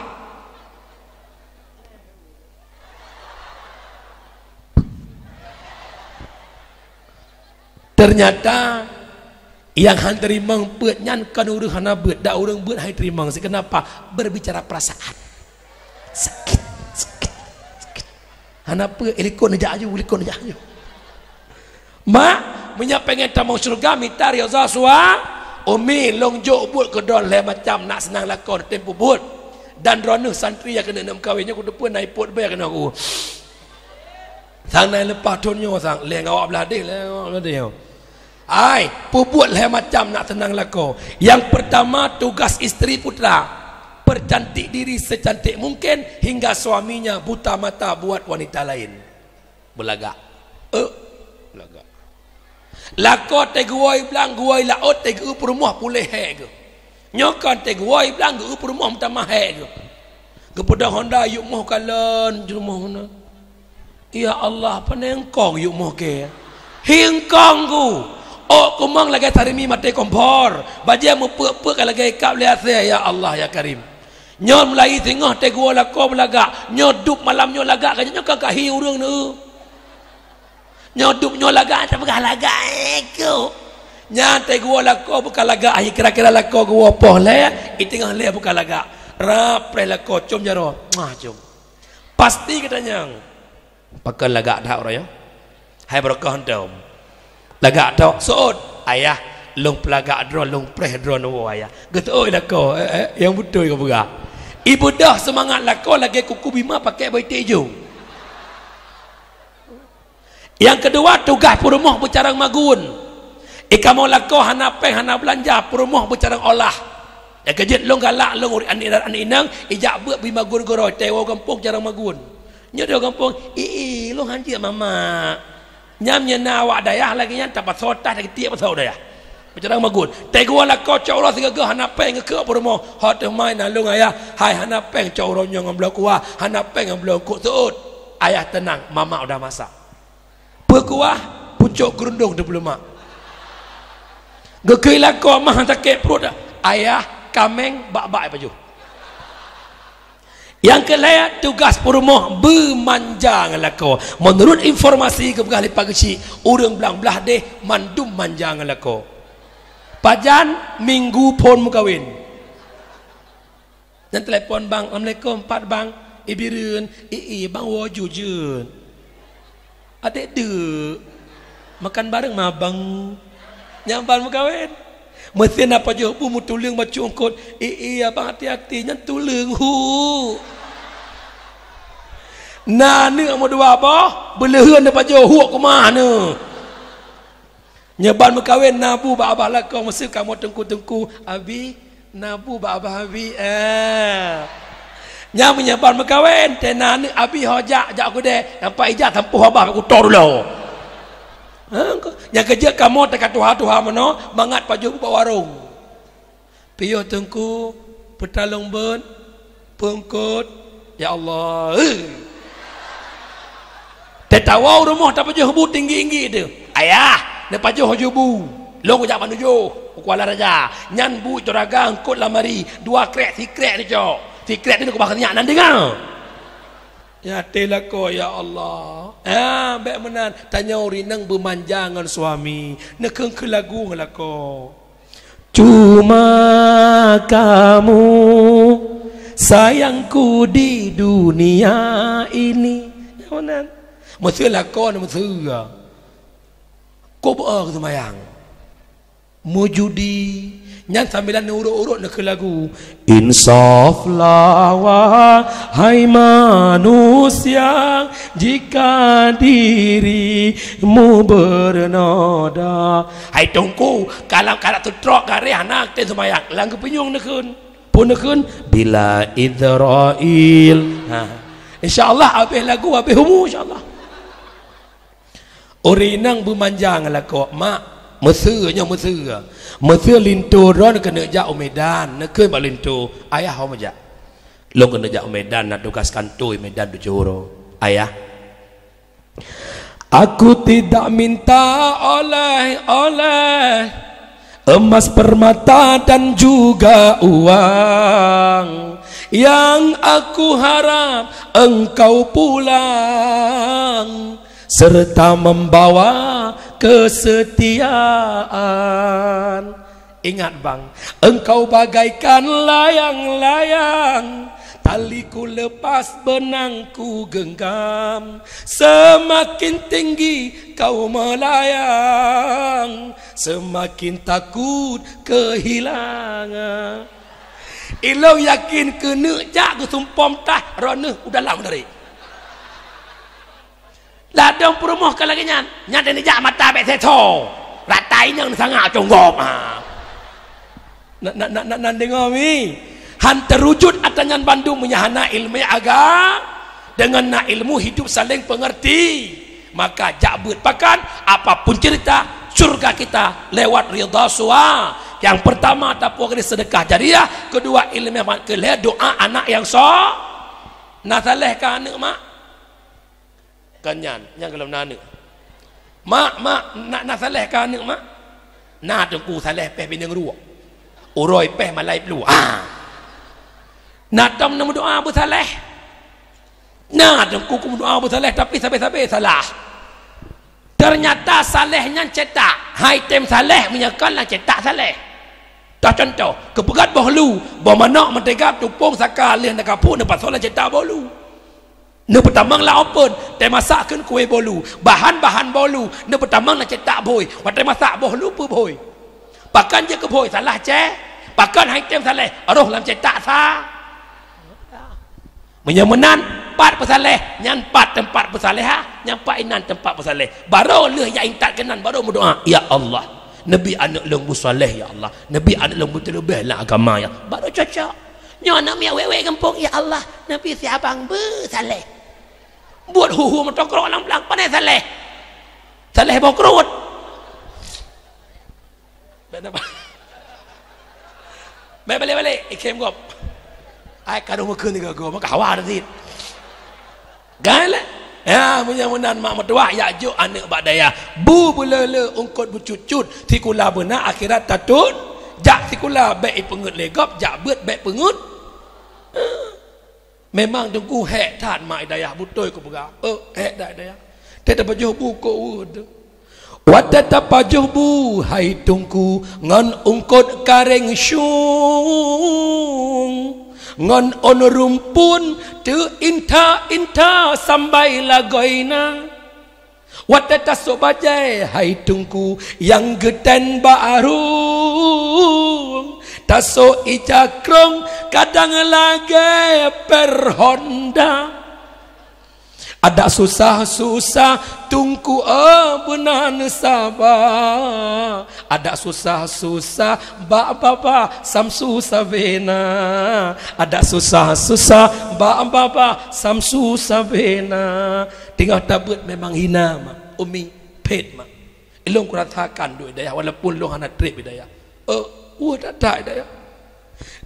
Ternyata nyang han teurimong peuet nyan kon ureueng hana beuet, dak ureueng beuet han teurimong. Kenapa? Berbicara perasaan. Sakét, sakét, sakét. Hana peue, eh, likot neujak aju, likot neujak aju. Mak, meunyo pengen tamong syeuruga, mita ridha sua-, Umi, lôn jok buet keu droe lhèe macam, nak seunang lakoe, tem peubuet. Dan droeneuh santri nyang keuneuk neuk meukawen, nyoe kuteupeue na ipot bèe keunoe ku. Sang na leupah thon nyoe sang, lhèe ngon awak blah deh, lhèe ngon awak blah deh nyoe. Ai, peubuet lhèe macam nak seunang lakoe. Yang pertama, tugas istri putra, percantik diri secantik mungkin hingga suaminya buta mata buat wanita lain. Beulagak. Eh, beulagak. Lakoe teuh geuwoe blang, geuwoe laôt, teuh geu peurumoh puléh hék geuh. Nyoe kon teuh geuwoe blang, geu peurumoh meutamah hék geuh. Geupeudong honda, yub moh kalon, jeumoh na. Ya Allah, pane eungkong yub moh kèe? Hi eungkong ku. Ôk kumong lagèe sarimi maté kompor. Bajèe meupeuet-peuet ka lagèe ikab lé asèe, ya Allah, ya Karim. Nyoe mulai singoh teuh geuwoe lakoe beulagak. Nyoe dub malam nyoe lagak ka nyoe ka kahi ureueng neu. Nyoe dub nyoe lagak, tapeugah lagak, eh, ku. Nyan teuh geuwoe lakoe buka lagak, ahi kira-kira lakoe geuwoe poh lhèe, i teungoh lhèe buka lagak. Rab preh lakoe, com jaroe. Muah, com. Pasti geutanyong. Pakon lagak that uroe nyoe? Hai beureukoh hantom. Lagak tok, seuôt. Ayah, lôn peulagak droe, lôn preh droe neuwoe ayah. Geuseuôt lakoe, eh, eh, nyang beutôi kapeugah. Ibeudôh seumangat lakoe lagèe kuku bima pakèk beuiték ijo. Nyang keudua, tugaih peurumoh beucarông magun. Ikamoe lakoe hana péng, hana beulanja, peurumoh beucarông olah. Nyang keujeuet lôn galak, lôn ureueng aneuk, aneuk inong, ijak beuet bima gun geuroe, teuwoe gampông carông magun. Nyoe di gampông, "Ih, ih, lôn hanjeuet mamak." Nyam nyan na awak dayah lagèe nyan, tapasoe tah, tageutiek pasoe dayah. Bicara magun. Teugua lakoe cok uroe sigoe hana péng ngeukheun peurumoh. Ho teuma na lôn ayah, hai hana péng cok uroe nyoe ngon bloe kuah, hana péng ngon bloe eungkôt seuôt. Ayah teunang, mamak udah masak. Peue kuah, pucok keurundong teupeulemak. Geukheun lakoe mah sakét pruet, ayah kaméng bak-bak pajoh. Nyang keu lhèe, tugaih peurumoh beumanja ngon lakoe. Meunurot informasi geupeugah lé Pak Geuchik, ureueng blang blaih deh mandum manja ngon lakoe. Pajan minggu phôn meukawen. Nyan telepon bang, "Assalamualaikum, pat bang?" "I Bireuen." "I, i, bang woe ju jeuet." "Adak deuk. Makan bareng ma bang." Nyan ban meukawen. Meusén na pajoh bu meutuleueng bacut eungkôt. "I, i, abang hati-hati, nyan tuleueng hu." Na aneuk meudua boh, beuleuheun na pajoh huek keumah neuh. Nyan ban meukawen na bu bak abah lakoe, meuseu kamoe teungku-teungku, "Abi, na bu bak abah abi, eh." Nyan meunyoe ban meukawen, tena aneuk abi ho jak, jak keudè, nampak ijak tampoh abah bak kuto dulu. Ha, nyang keujeuet kamoe teuka tuha-tuha meunoe, mangat pajoh bu bak warong. Piôh teungku, peutalong beuet, peue eungkôt, ya Allah. Eh. Teuka woe u rumoh tapajoh bu tinggi-tinggi teuh. "Ayah, neupajoh ju bu. Lôn kujak panujoh, u Kuala Raja. Nyan bu turaga eungkôt lamari, dua krek, sikrek neucok. Sikrek neuh keubah nyak nan deungoe." Ya teuh lakoe, ya Allah. Ah, bèk meunan, tanyoe ureueng inong beumanja ngon suami. Neukheun-kheun lagu ngon lakoe. Cuma kamu sayangku di dunia ini. Nyan meunan. Meuseu lakoe nyan meuseu. Kok beu keu seumayang. Meujudi. Nyan sambilan urot-urot neukheun lagu. Insaflah wahai manusia jika dirimu bernoda. Hai Teungku, kalam karat teutrok garéh hana akte seumayang. Lam geupunyueng neukheun. Peue neukheun? Bila Izrail. Ha. Insya Allah habéh lagu, habéh umu, insya Allah. Ureueng inong beumanja ngon lakoe, "Mak, meuseu nyoe meuseu. Meuseu linto droeneuh keuneuk jak u Medan, neukheun bak linto, ayah ho meujak. Lôn keuneuk jak u Medan, na tugas kantô i Medan tujoh uroe. Ayah." Aku tidak minta oleh-oleh, emas, permata, dan juga uang. Yang aku harap engkau pulang serta membawa kesetiaan. Ingat, Bang, engkau bagaikan layang-layang, taliku lepas, benangku genggam. Semakin tinggi kau melayang, semakin takut kehilangan. Ilong yakin keuneuk jak geusumpom tah, roh neuh u dalam dari. Ladôm peurumoh ka lagèe nyan, nyan dan jak mata bèk seutho. Rata inong sangat cunggop, ha. Na, na, na, na, nan deungoe mi. Han teurujut atra nyan bandum meunyo hana ilmu aga, deungon na ilmu hidup saling pengerti. Maka jak beuet pakan, apapun cerita, syurga kita lewat ridha sua. Yang pertama, tapuak dari sedekah jariah, kedua, ilmu yang manfaat, kelhèe doa anak yang so-, na saleh ka aneuk, Mak? Kan nyan, nyang golom na aneuk. Mak, mak, na, na saleh ka aneuk, mak? Na teungku saleh pèh bineung ruek. Uroe pèh malai pluh. Ah. Na tom neumeudoa beusaleh. Na teungku kumeudoa beusaleh tapi sabe-sabe salah. Ternyata saleh nyan cetak. Hai tem saleh meunyoe kon lam cetak saleh. Toh contoh, keupeugöt boh lu, boh manok meuteuga tupông saka lheueh neukapuk neupasoe lam cetak boh lu. Neupeutamong lam open, teumasak kheun kué boh lu. Bahan-bahan boh lu, neupeutamong lam cetak bhôi. Watèe masak boh lu peubhôi. Pakon jeuet keu bhôi, salah cè. Pakon hai tem saleh, roh lam cetak sa. Meunyoe meunan, pat peusaleh, nyan pat teumpat peusaleh, ha? Nyan pat inan teumpat peusaleh. Barô lheueh jak intat keunan, barô meudoa, "Ya Allah, neubi aneuk lôn beusaleh, ya Allah. Neubi aneuk lôn beuteuleubeh lam agama, ya." Barô cocok. Nyoe aneuk miet wèk-wèk gampông, "Ya Allah, neubi si abang beusaleh." Buet hu-hu meutokrok lam blang, pane saleh. Saléh boh keurot. Bèk na ba-, bèk balek-balek, ikhém gob. Ai, ka dong meukheun tiga go, maka hawa dah cit. Kan? Ya, meunyoe meunan mak meutuwah, yak jok aneuk bak dayah. Bu beuleu-leu, eungkot beucut-cut, sikula beuna akhirat tatun. Jak sikula bèk ipeungeut lé gob, jak beuet bèk peungeut. Memang Teungku hék that mak i dayah, beutôi kupeugah. Eh, hék that i dayah. Teuh tapajoh bu kok weueh teuh. Watèe tapajoh bu, hai Teungku, ngon eungkot karéng syung, ngon ôn rumpun teuinta-inta sambai lagoina. Watèe tasôk bajèe, hai Teungku, nyang geutén bak rhueng, tasôk ija krông kadang lagèe per Honda. Adak susah-susah, Teungku, eh, beuna neusaba. Adak susah-susah, bak Baba Samsu Sabena. Adak susah-susah, bak Baba Samsu Sabena. Teungoh tabeuet memang hina, mak. Umi, phét, mak. Ilôn kurasakan duek i dayah, walaupun lôn hana trép i dayah. Eh, weueh that-that i dayah.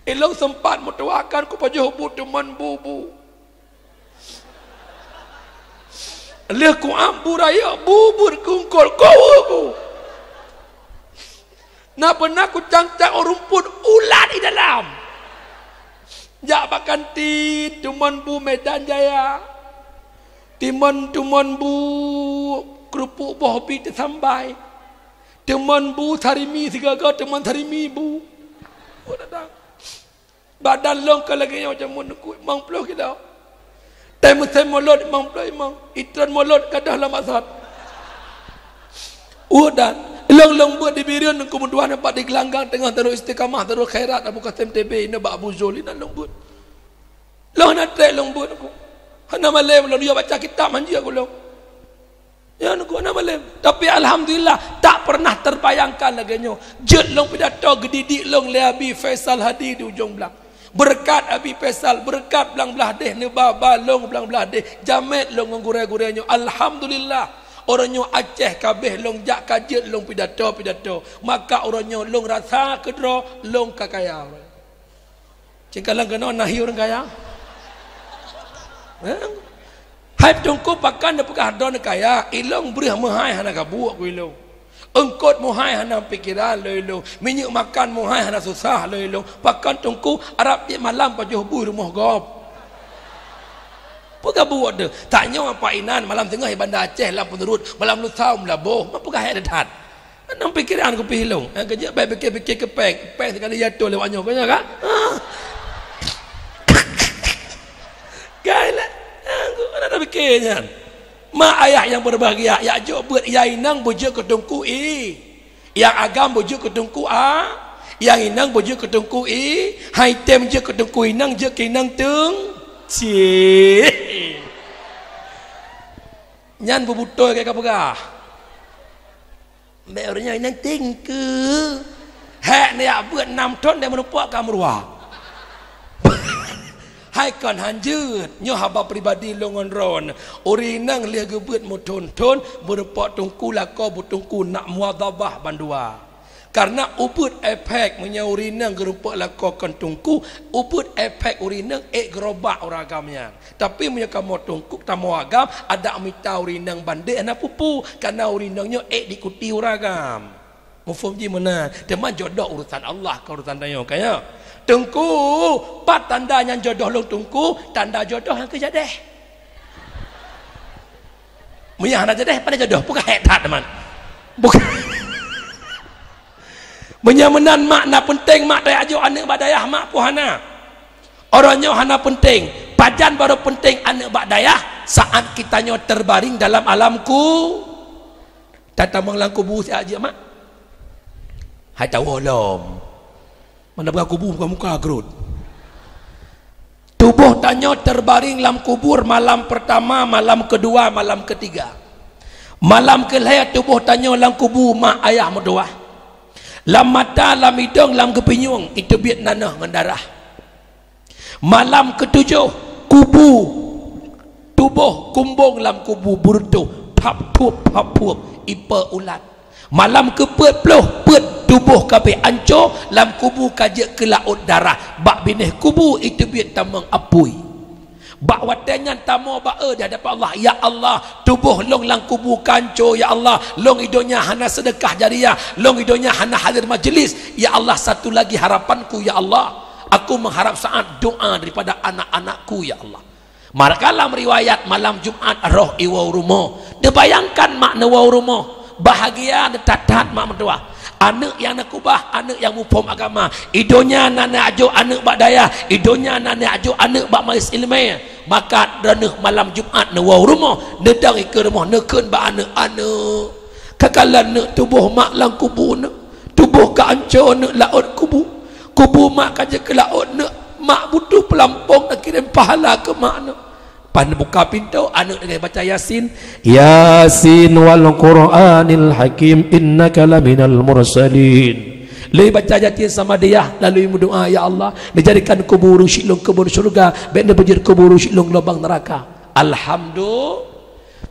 Ilôn seumpat meutuwah kan kupajoh bu teumon bu-bu. Lheueh kuam bu rayeuk, bu beuet keu eungkot, kok weueh bu. Na beuna kucang-cang rumpun ulat i dalam. Jak bak kantin, teumon bu Medan Jaya. Teumon, teumon bu keurupuk boh bit teusambai. Teumon bu sarimi sigoe-goe, teumon sarimi bu. Weueh that-that. Badan lôn ka lagèe nyoe jameun Teungku, limong ploh kilo. Tém musém mulod limong ploh limong, itron mulod gadôh lam asat. Udan, lôn, lôn beuet di Bireuen Teungku, meutuwah nyan pat di Geulanggang teungoh Darul Istiqamah, Darul Khairat Abu Qasim T B, inoe bak Abu Zul, inan lôn beuet. Lôn hana trép lôn beuet Teungku. Hana malém lôn, yue baca kitab hanjeuet keu lôn. Ya, Teungku, hana malém. Tapi alhamdulillah, tak pernah terbayangkan lagèe nyoe. Jeuet lôn pidato geudidik lôn lé Abi Faisal Hadi di Ujong Blang. Beureukat Abi Faisal, beureukat Blang Blahdeh, neuba-ba lôn Blang Blahdeh, jamèt lôn ngon gurèe-gurèe nyoe. Alhamdulillah, uroe nyoe Aceh ka abéh lôn jak ka jeuet lôn pidato-pidato. Maka uroe nyoe lôn rasa keudroe lôn ka kaya. Cingkalang keunoe nahi ureueng kaya. Eh? Hai Teungku, pakon neupeugah droeneuh kaya, ilôn breueh meuhai hana gabuek keu ilôn. Eungkot meuhai hana pikeran lé ilôn. Minyeuk makan meuhai hana susah lé ilôn. Pakon Teungku, arab tiep malam pajoh bu i rumoh gob. Peue gabuek teuh? Tanyoe apa inan malam teungoh i Banda Aceh lam Peuneurut, malam lusa u Meulaboh. Ma peugah hék that-that. Nang pikeran kupi ilôn. Ha, keujeuet bèk pikir-pikir keu péng. Péng sikali jatoh lewat nyoe, keu nyoe kan? Ha. Kai lah. Ha, ku mana ada pikir nyan. Mak ayah yang berbahagia, yak jok beuet, nyang inong beujeuet keu Teungku i. Nyang agam beujeuet keu Teungku a. Nyang inong beujeuet keu Teungku i. Hai tem jeuet keu Teungku inong, jeuet keu inong teung. Cih. Nyan beubutôi keu ka peugah. Bèk ureueng nyan teungku. Hék neujak beuet nam thon dan meurumpok ka meuruwa. Hai kon hanjeuet, nyoe haba pribadi lôn ngon droeneuh. Ureueng inong lheueh geubeuet meuthon-thon, meurumpok teungku lakoe beuteungku nak muadhabah bandua. Karena ubeuet efek, meunyoe ureueng inong geurumpok lakoe kon teungku, ubeuet efek ureueng inong ék geurobak ureueng agam nyan. Tapi meunyoe kamoe teungku, kamoe agam, adak mita ureueng inong bandék hana peue-peue, karena ureueng inong nyoe ék diikuti ureueng agam. Muphom jih meunan, teuma jodoh urusan Allah, kon urusan tanyoe, ka nyo. Teungku, pat tanda nyan jodoh lôn teungku, tanda jodoh nyang keu jadeh. Meunyo hana jadeh, pane jodoh, peue ka hék that, teuma. Bukan. Meunyo meunan mak na peunteng, mak tajak jok aneuk bak dayah, mak peue hana. Uroe nyoe hana peunteng. Pajan barô peunteng aneuk bak dayah saat kita nyoe terbaring dalam alam ku. Tatamong lam kubu siat jeuet, mak? Hai tawoe lom. Mana buka kubu buka muka gerut. Tuboh tanyoe terbaring lam kubur malam pertama, malam kedua, malam ketiga. Malam keulhèe tuboh tanyoe lam kubu mak ayah meutuwah. Lam mata, lam idong, lam geupinyueng, iteubiet nanoh ngon darah. Malam ketujoh, kubu, tuboh kumbong lam kubu beureutoh, phap-phup, phap-phup. Ipe ulat. Malam keupeuet ploh, peuet tuboh ka abéh anco, lam kubu ka jeuet keu laôt darah. Bak binéh kubu iteubiet tamong apui. Bak watée nyan tamoe bak e di hadapan Allah, "Ya Allah, tuboh lôn lam kubu ka anco, ya Allah, lôn i donya hana seudeukah jariah, lôn i donya hana hadér majeulis, ya Allah, satu lagi harapanku, ya Allah, aku mengharap saat doa daripada anak-anakku, ya Allah." Maka lam riwayat malam Jumat roh iwoe u rumoh. Neubayangkan mak neuwoe u rumoh. Bahagia that-that mak meutuwah. Aneuëk nyang neukubah, aneuëk nyang muphom agama. I donya na neujok aneuëk bak dayah, i donya na neujok aneuëk bak majlis ileumé. Maka droeneueh malam Jumat neuwoe u rumoh, neudong ikeue rumoh, neukheun bak aneuëk, "Aneuëk, kakalon neuëk tuboh mak lam kubu neuëk. Tuboh ka anco neuëk laôt kubu. Kubu mak ka jeuet keu laôt neuëk. Mak butuh peulampong neukirém pahala keu mak neuëk." Pas neubuka pintoe, aneuëk lagée baca Yasin, "Yasin wal Qur'anil Hakim, innaka laminal mursalin." Lé baca Yasin sama dia, lalu meudoa, "Ya Allah, neujadikan kubu rusyik lôn keubon syeuruga, bék neubeujeuet kubu rusyik lôn lubang neuraka." Alhamdulillah.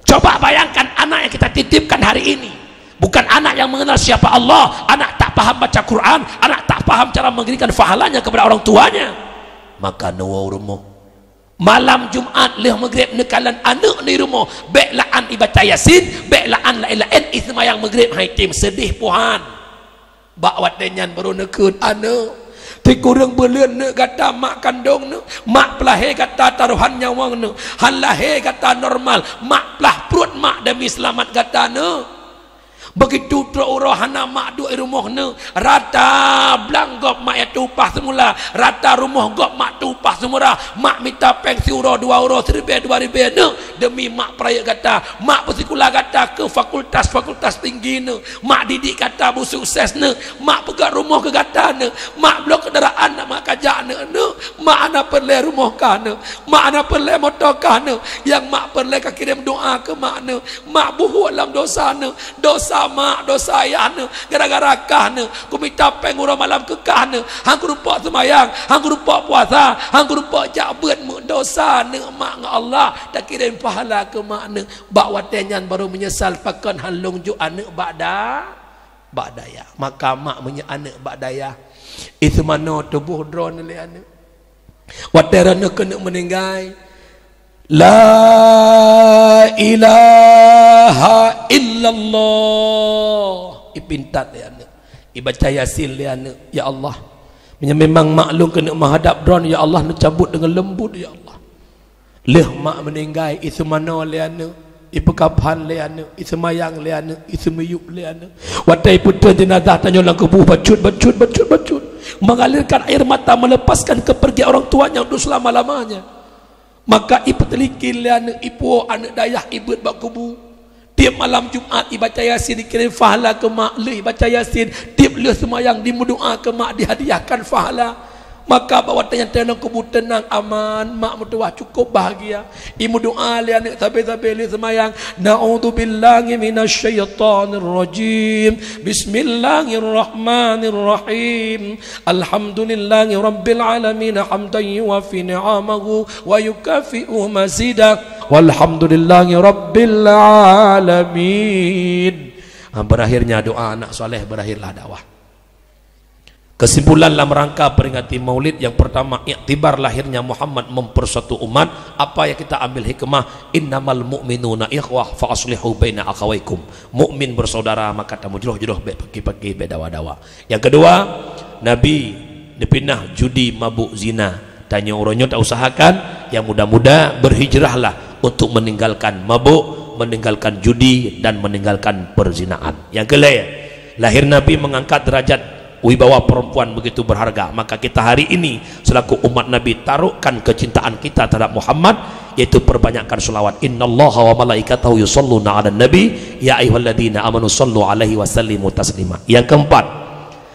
Coba bayangkan anak yang kita titipkan hari ini. Bukan anak yang mengenal siapa Allah, anak tak paham baca Quran, anak tak paham cara mengirimkan pahalanya kepada orang tuanya. Maka neuwoe u rumoh. Malam Jumat lheueh Maghrib neukalon aneuëk neuh i rumoh, bék la'an ibaca Yasin, bék la'an laén-laén, i seumayang Maghrib hai tem seudeh puhan. Bak watée nyan barô neukheun, "Aneuëk, sikureueng buleuen neuëk gata mak kandong neuëk, mak peulahé gata tarohan nyawöng neuëk, han lahé gata normal, mak plah pruet mak demi seulamat gata neuëk." Begitu trok uroe hana mak duek i rumoh neuëk, rata blang gob mak nyang teuupah seumula, rata rumoh gob mak teuupah seumura, mak mita péng siuroe dua uroe, siribée dua ribée neuëk demi mak peurayeuk gata, mak peusikula gata keu fakultas-fakultas tinggi neuëk, mak didik gata beusukses neuëk, mak peugöt rumoh keu gata neuëk, mak bloe kendaraan nak mak kajak neuëk, neuëk, mak hana peureulée rumoh kah neuëk, mak hana peureulée moto kah neuëk, nyang mak peureulée ka kirém doa keu mak neuëk, mak buhuk lam dosa neuëk, dosa mak, dosa ayah neuëk, gara-gara kah neuëk, kumita péng uroe malam keu kah neuëk, han kurumpok seumayang, han kurumpok puasa, han kurumpok jak beuet, meudosa neuëk mak ngon Allah, takirém pahala keu mak neuëk. Bak watée nyan barô meunyeusal, pakon han lôn jok aneuëk bak da-, bak dayah. Maka mak meunyoe aneuëk bak dayah, i seumanoe tuboh droeneueh lé aneuëk. Watée droeneueh keuneuk meuninggai, "La ilaha illallah." Ipintat lé aneuëk. Ibaca Yasin lé aneuëk, "Ya Allah, meunyoe memang mak lôn keuneuk meuhadab droeneueh, ya Allah, neucabut deungon leumbut, ya Allah." Lheueh mak meuninggai, iseumanoe lé aneuëk, ipeukaphan lé aneuëk, iseumayang lé aneuëk, iseumiyueb lé aneuëk. Watée ipeuteun jeunazah tanyoe lam kubu, bacut, bacut, bacut, bacut, mengalirkan air mata melepaskan kepergian orang tuanya untuk selama-lamanya. Maka ipeuteulikén lé aneuëk, ipuwoe aneuëk dayah, ibeuet bak kubu. Tieb malam Jumat ibaca Yasin, ikirém pahala keu mak. Lheueh ibaca Yasin, tieb lheueh seumayang dimeudoa keu mak, dihadiahkan pahala. Maka bak watée nyan teunang kubu teunang, aman, mak meutuwah cukôp bahagia. Imeudoa lé aneuëk sabe-sabe lheueh seumayang, "A'udzubillahi minasyaitonirrajim. Bismillahirrahmanirrahim. Alhamdulillahi rabbil alamin, hamdan yuwafi ni'amahu wa yukafi'u mazidah. Walhamdulillahi rabbil alamin." Ha, berakhirnya doa anak soleh, berakhirlah dakwah. Kesimpulan dalam rangka peringati Maulid, yang pertama, iktibar lahirnya Muhammad mempersatu umat. Apa yang kita ambil hikmah? "Innamal mu'minuna ikhwah fa aslihu baina akhawaikum." Mukmin bersaudara, maka tamujroh-jroh, bék paki-paki, bék dawa-dawa. Yang kedua, Nabi dipinah judi, mabuk, zina. Tanyoe uroe nyoe tausahakan nyang muda-muda berhijrahlah untuk meninggalkan mabuk, meninggalkan judi, dan meninggalkan perzinaan. Yang keulhèe, lahir Nabi mengangkat derajat wibawa perempuan begitu berharga. Maka kita hari ini selaku umat Nabi taruhkan kecintaan kita terhadap Muhammad, yaitu perbanyakkan selawat. "Innallaha wa malaikatahu yusalluna 'alan nabi, ya ayyuhalladzina amanu sallu 'alaihi wa sallimu taslima." Yang keempat,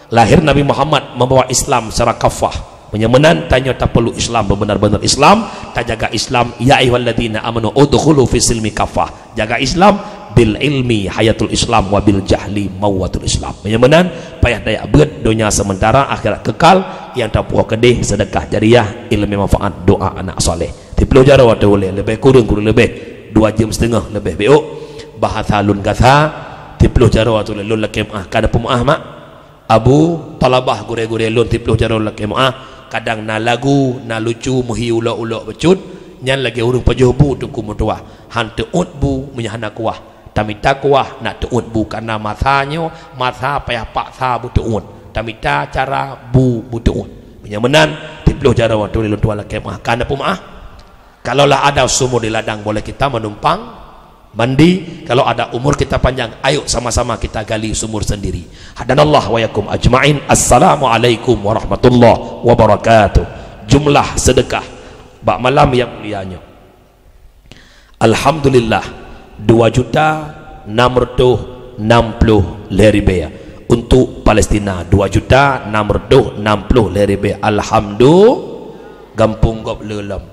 lahir Nabi Muhammad membawa Islam secara kafah. Meunyoe meunan, tanyoe tapeuluk Islam, benar-benar Islam, tajaga Islam. "Ya ayyuhalladzina amanu udkhulu fis silmi kafah." Jaga Islam, "Bil ilmi hayatul Islam wa bil jahli mauwatul Islam." Meunyoe meunan, payah tajak beuet, donya sementara, akhirat kekal. Nyang tapuwoe keudeh, sedekah jariah, ileumèe manfaat, doa anak saleh. Siplôh jaroe watèe ulèe, leubeh kureueng, kureueng leubeh dua jeuem siteungoh, leubeh beuôk. Bahasa lôn gasa, Siploh jaroe tu lôn lakée meu'ah. Ka na peumeu'ah, mak? Abu Talabah, gurée-gurée lôn, siploh jaroe lakée meu'ah. Kadang na lagu, na lucu, meuhi ulok-ulok bacut, nyan lagée ureuëng pajoh bu teungku meutuwah. Han teuôt bu meunyoe hana kuah. Tamita kuah nak teuôt bu, karna masa nyoe masa payah paksa bu teuôt. Tamita cara bu bu teuôt. Meunyoe meunan, siploh jaroe tu lôn tuan lakée meu'ah. Ka na peumeu'ah? Kalaulah ada sumur di ladang, boleh kita menumpang mandi. Kalau ada umur kita panjang, ayo sama-sama kita gali sumur sendiri. Hadanallah wa yakum ajma'in. Assalamualaikum warahmatullahi wabarakatuh. Jumlah sedekah bak malam yang mulia nyoe, alhamdulillah, dua juta enam ratus enam puluh lhée ribée. Untuk Palestina, dua juta enam ratus enam puluh lhée ribée. Alhamdulillah, gampông gob le lom.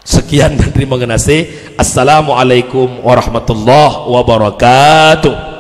Sekian dan terima kasih. Assalamualaikum warahmatullahi wabarakatuh.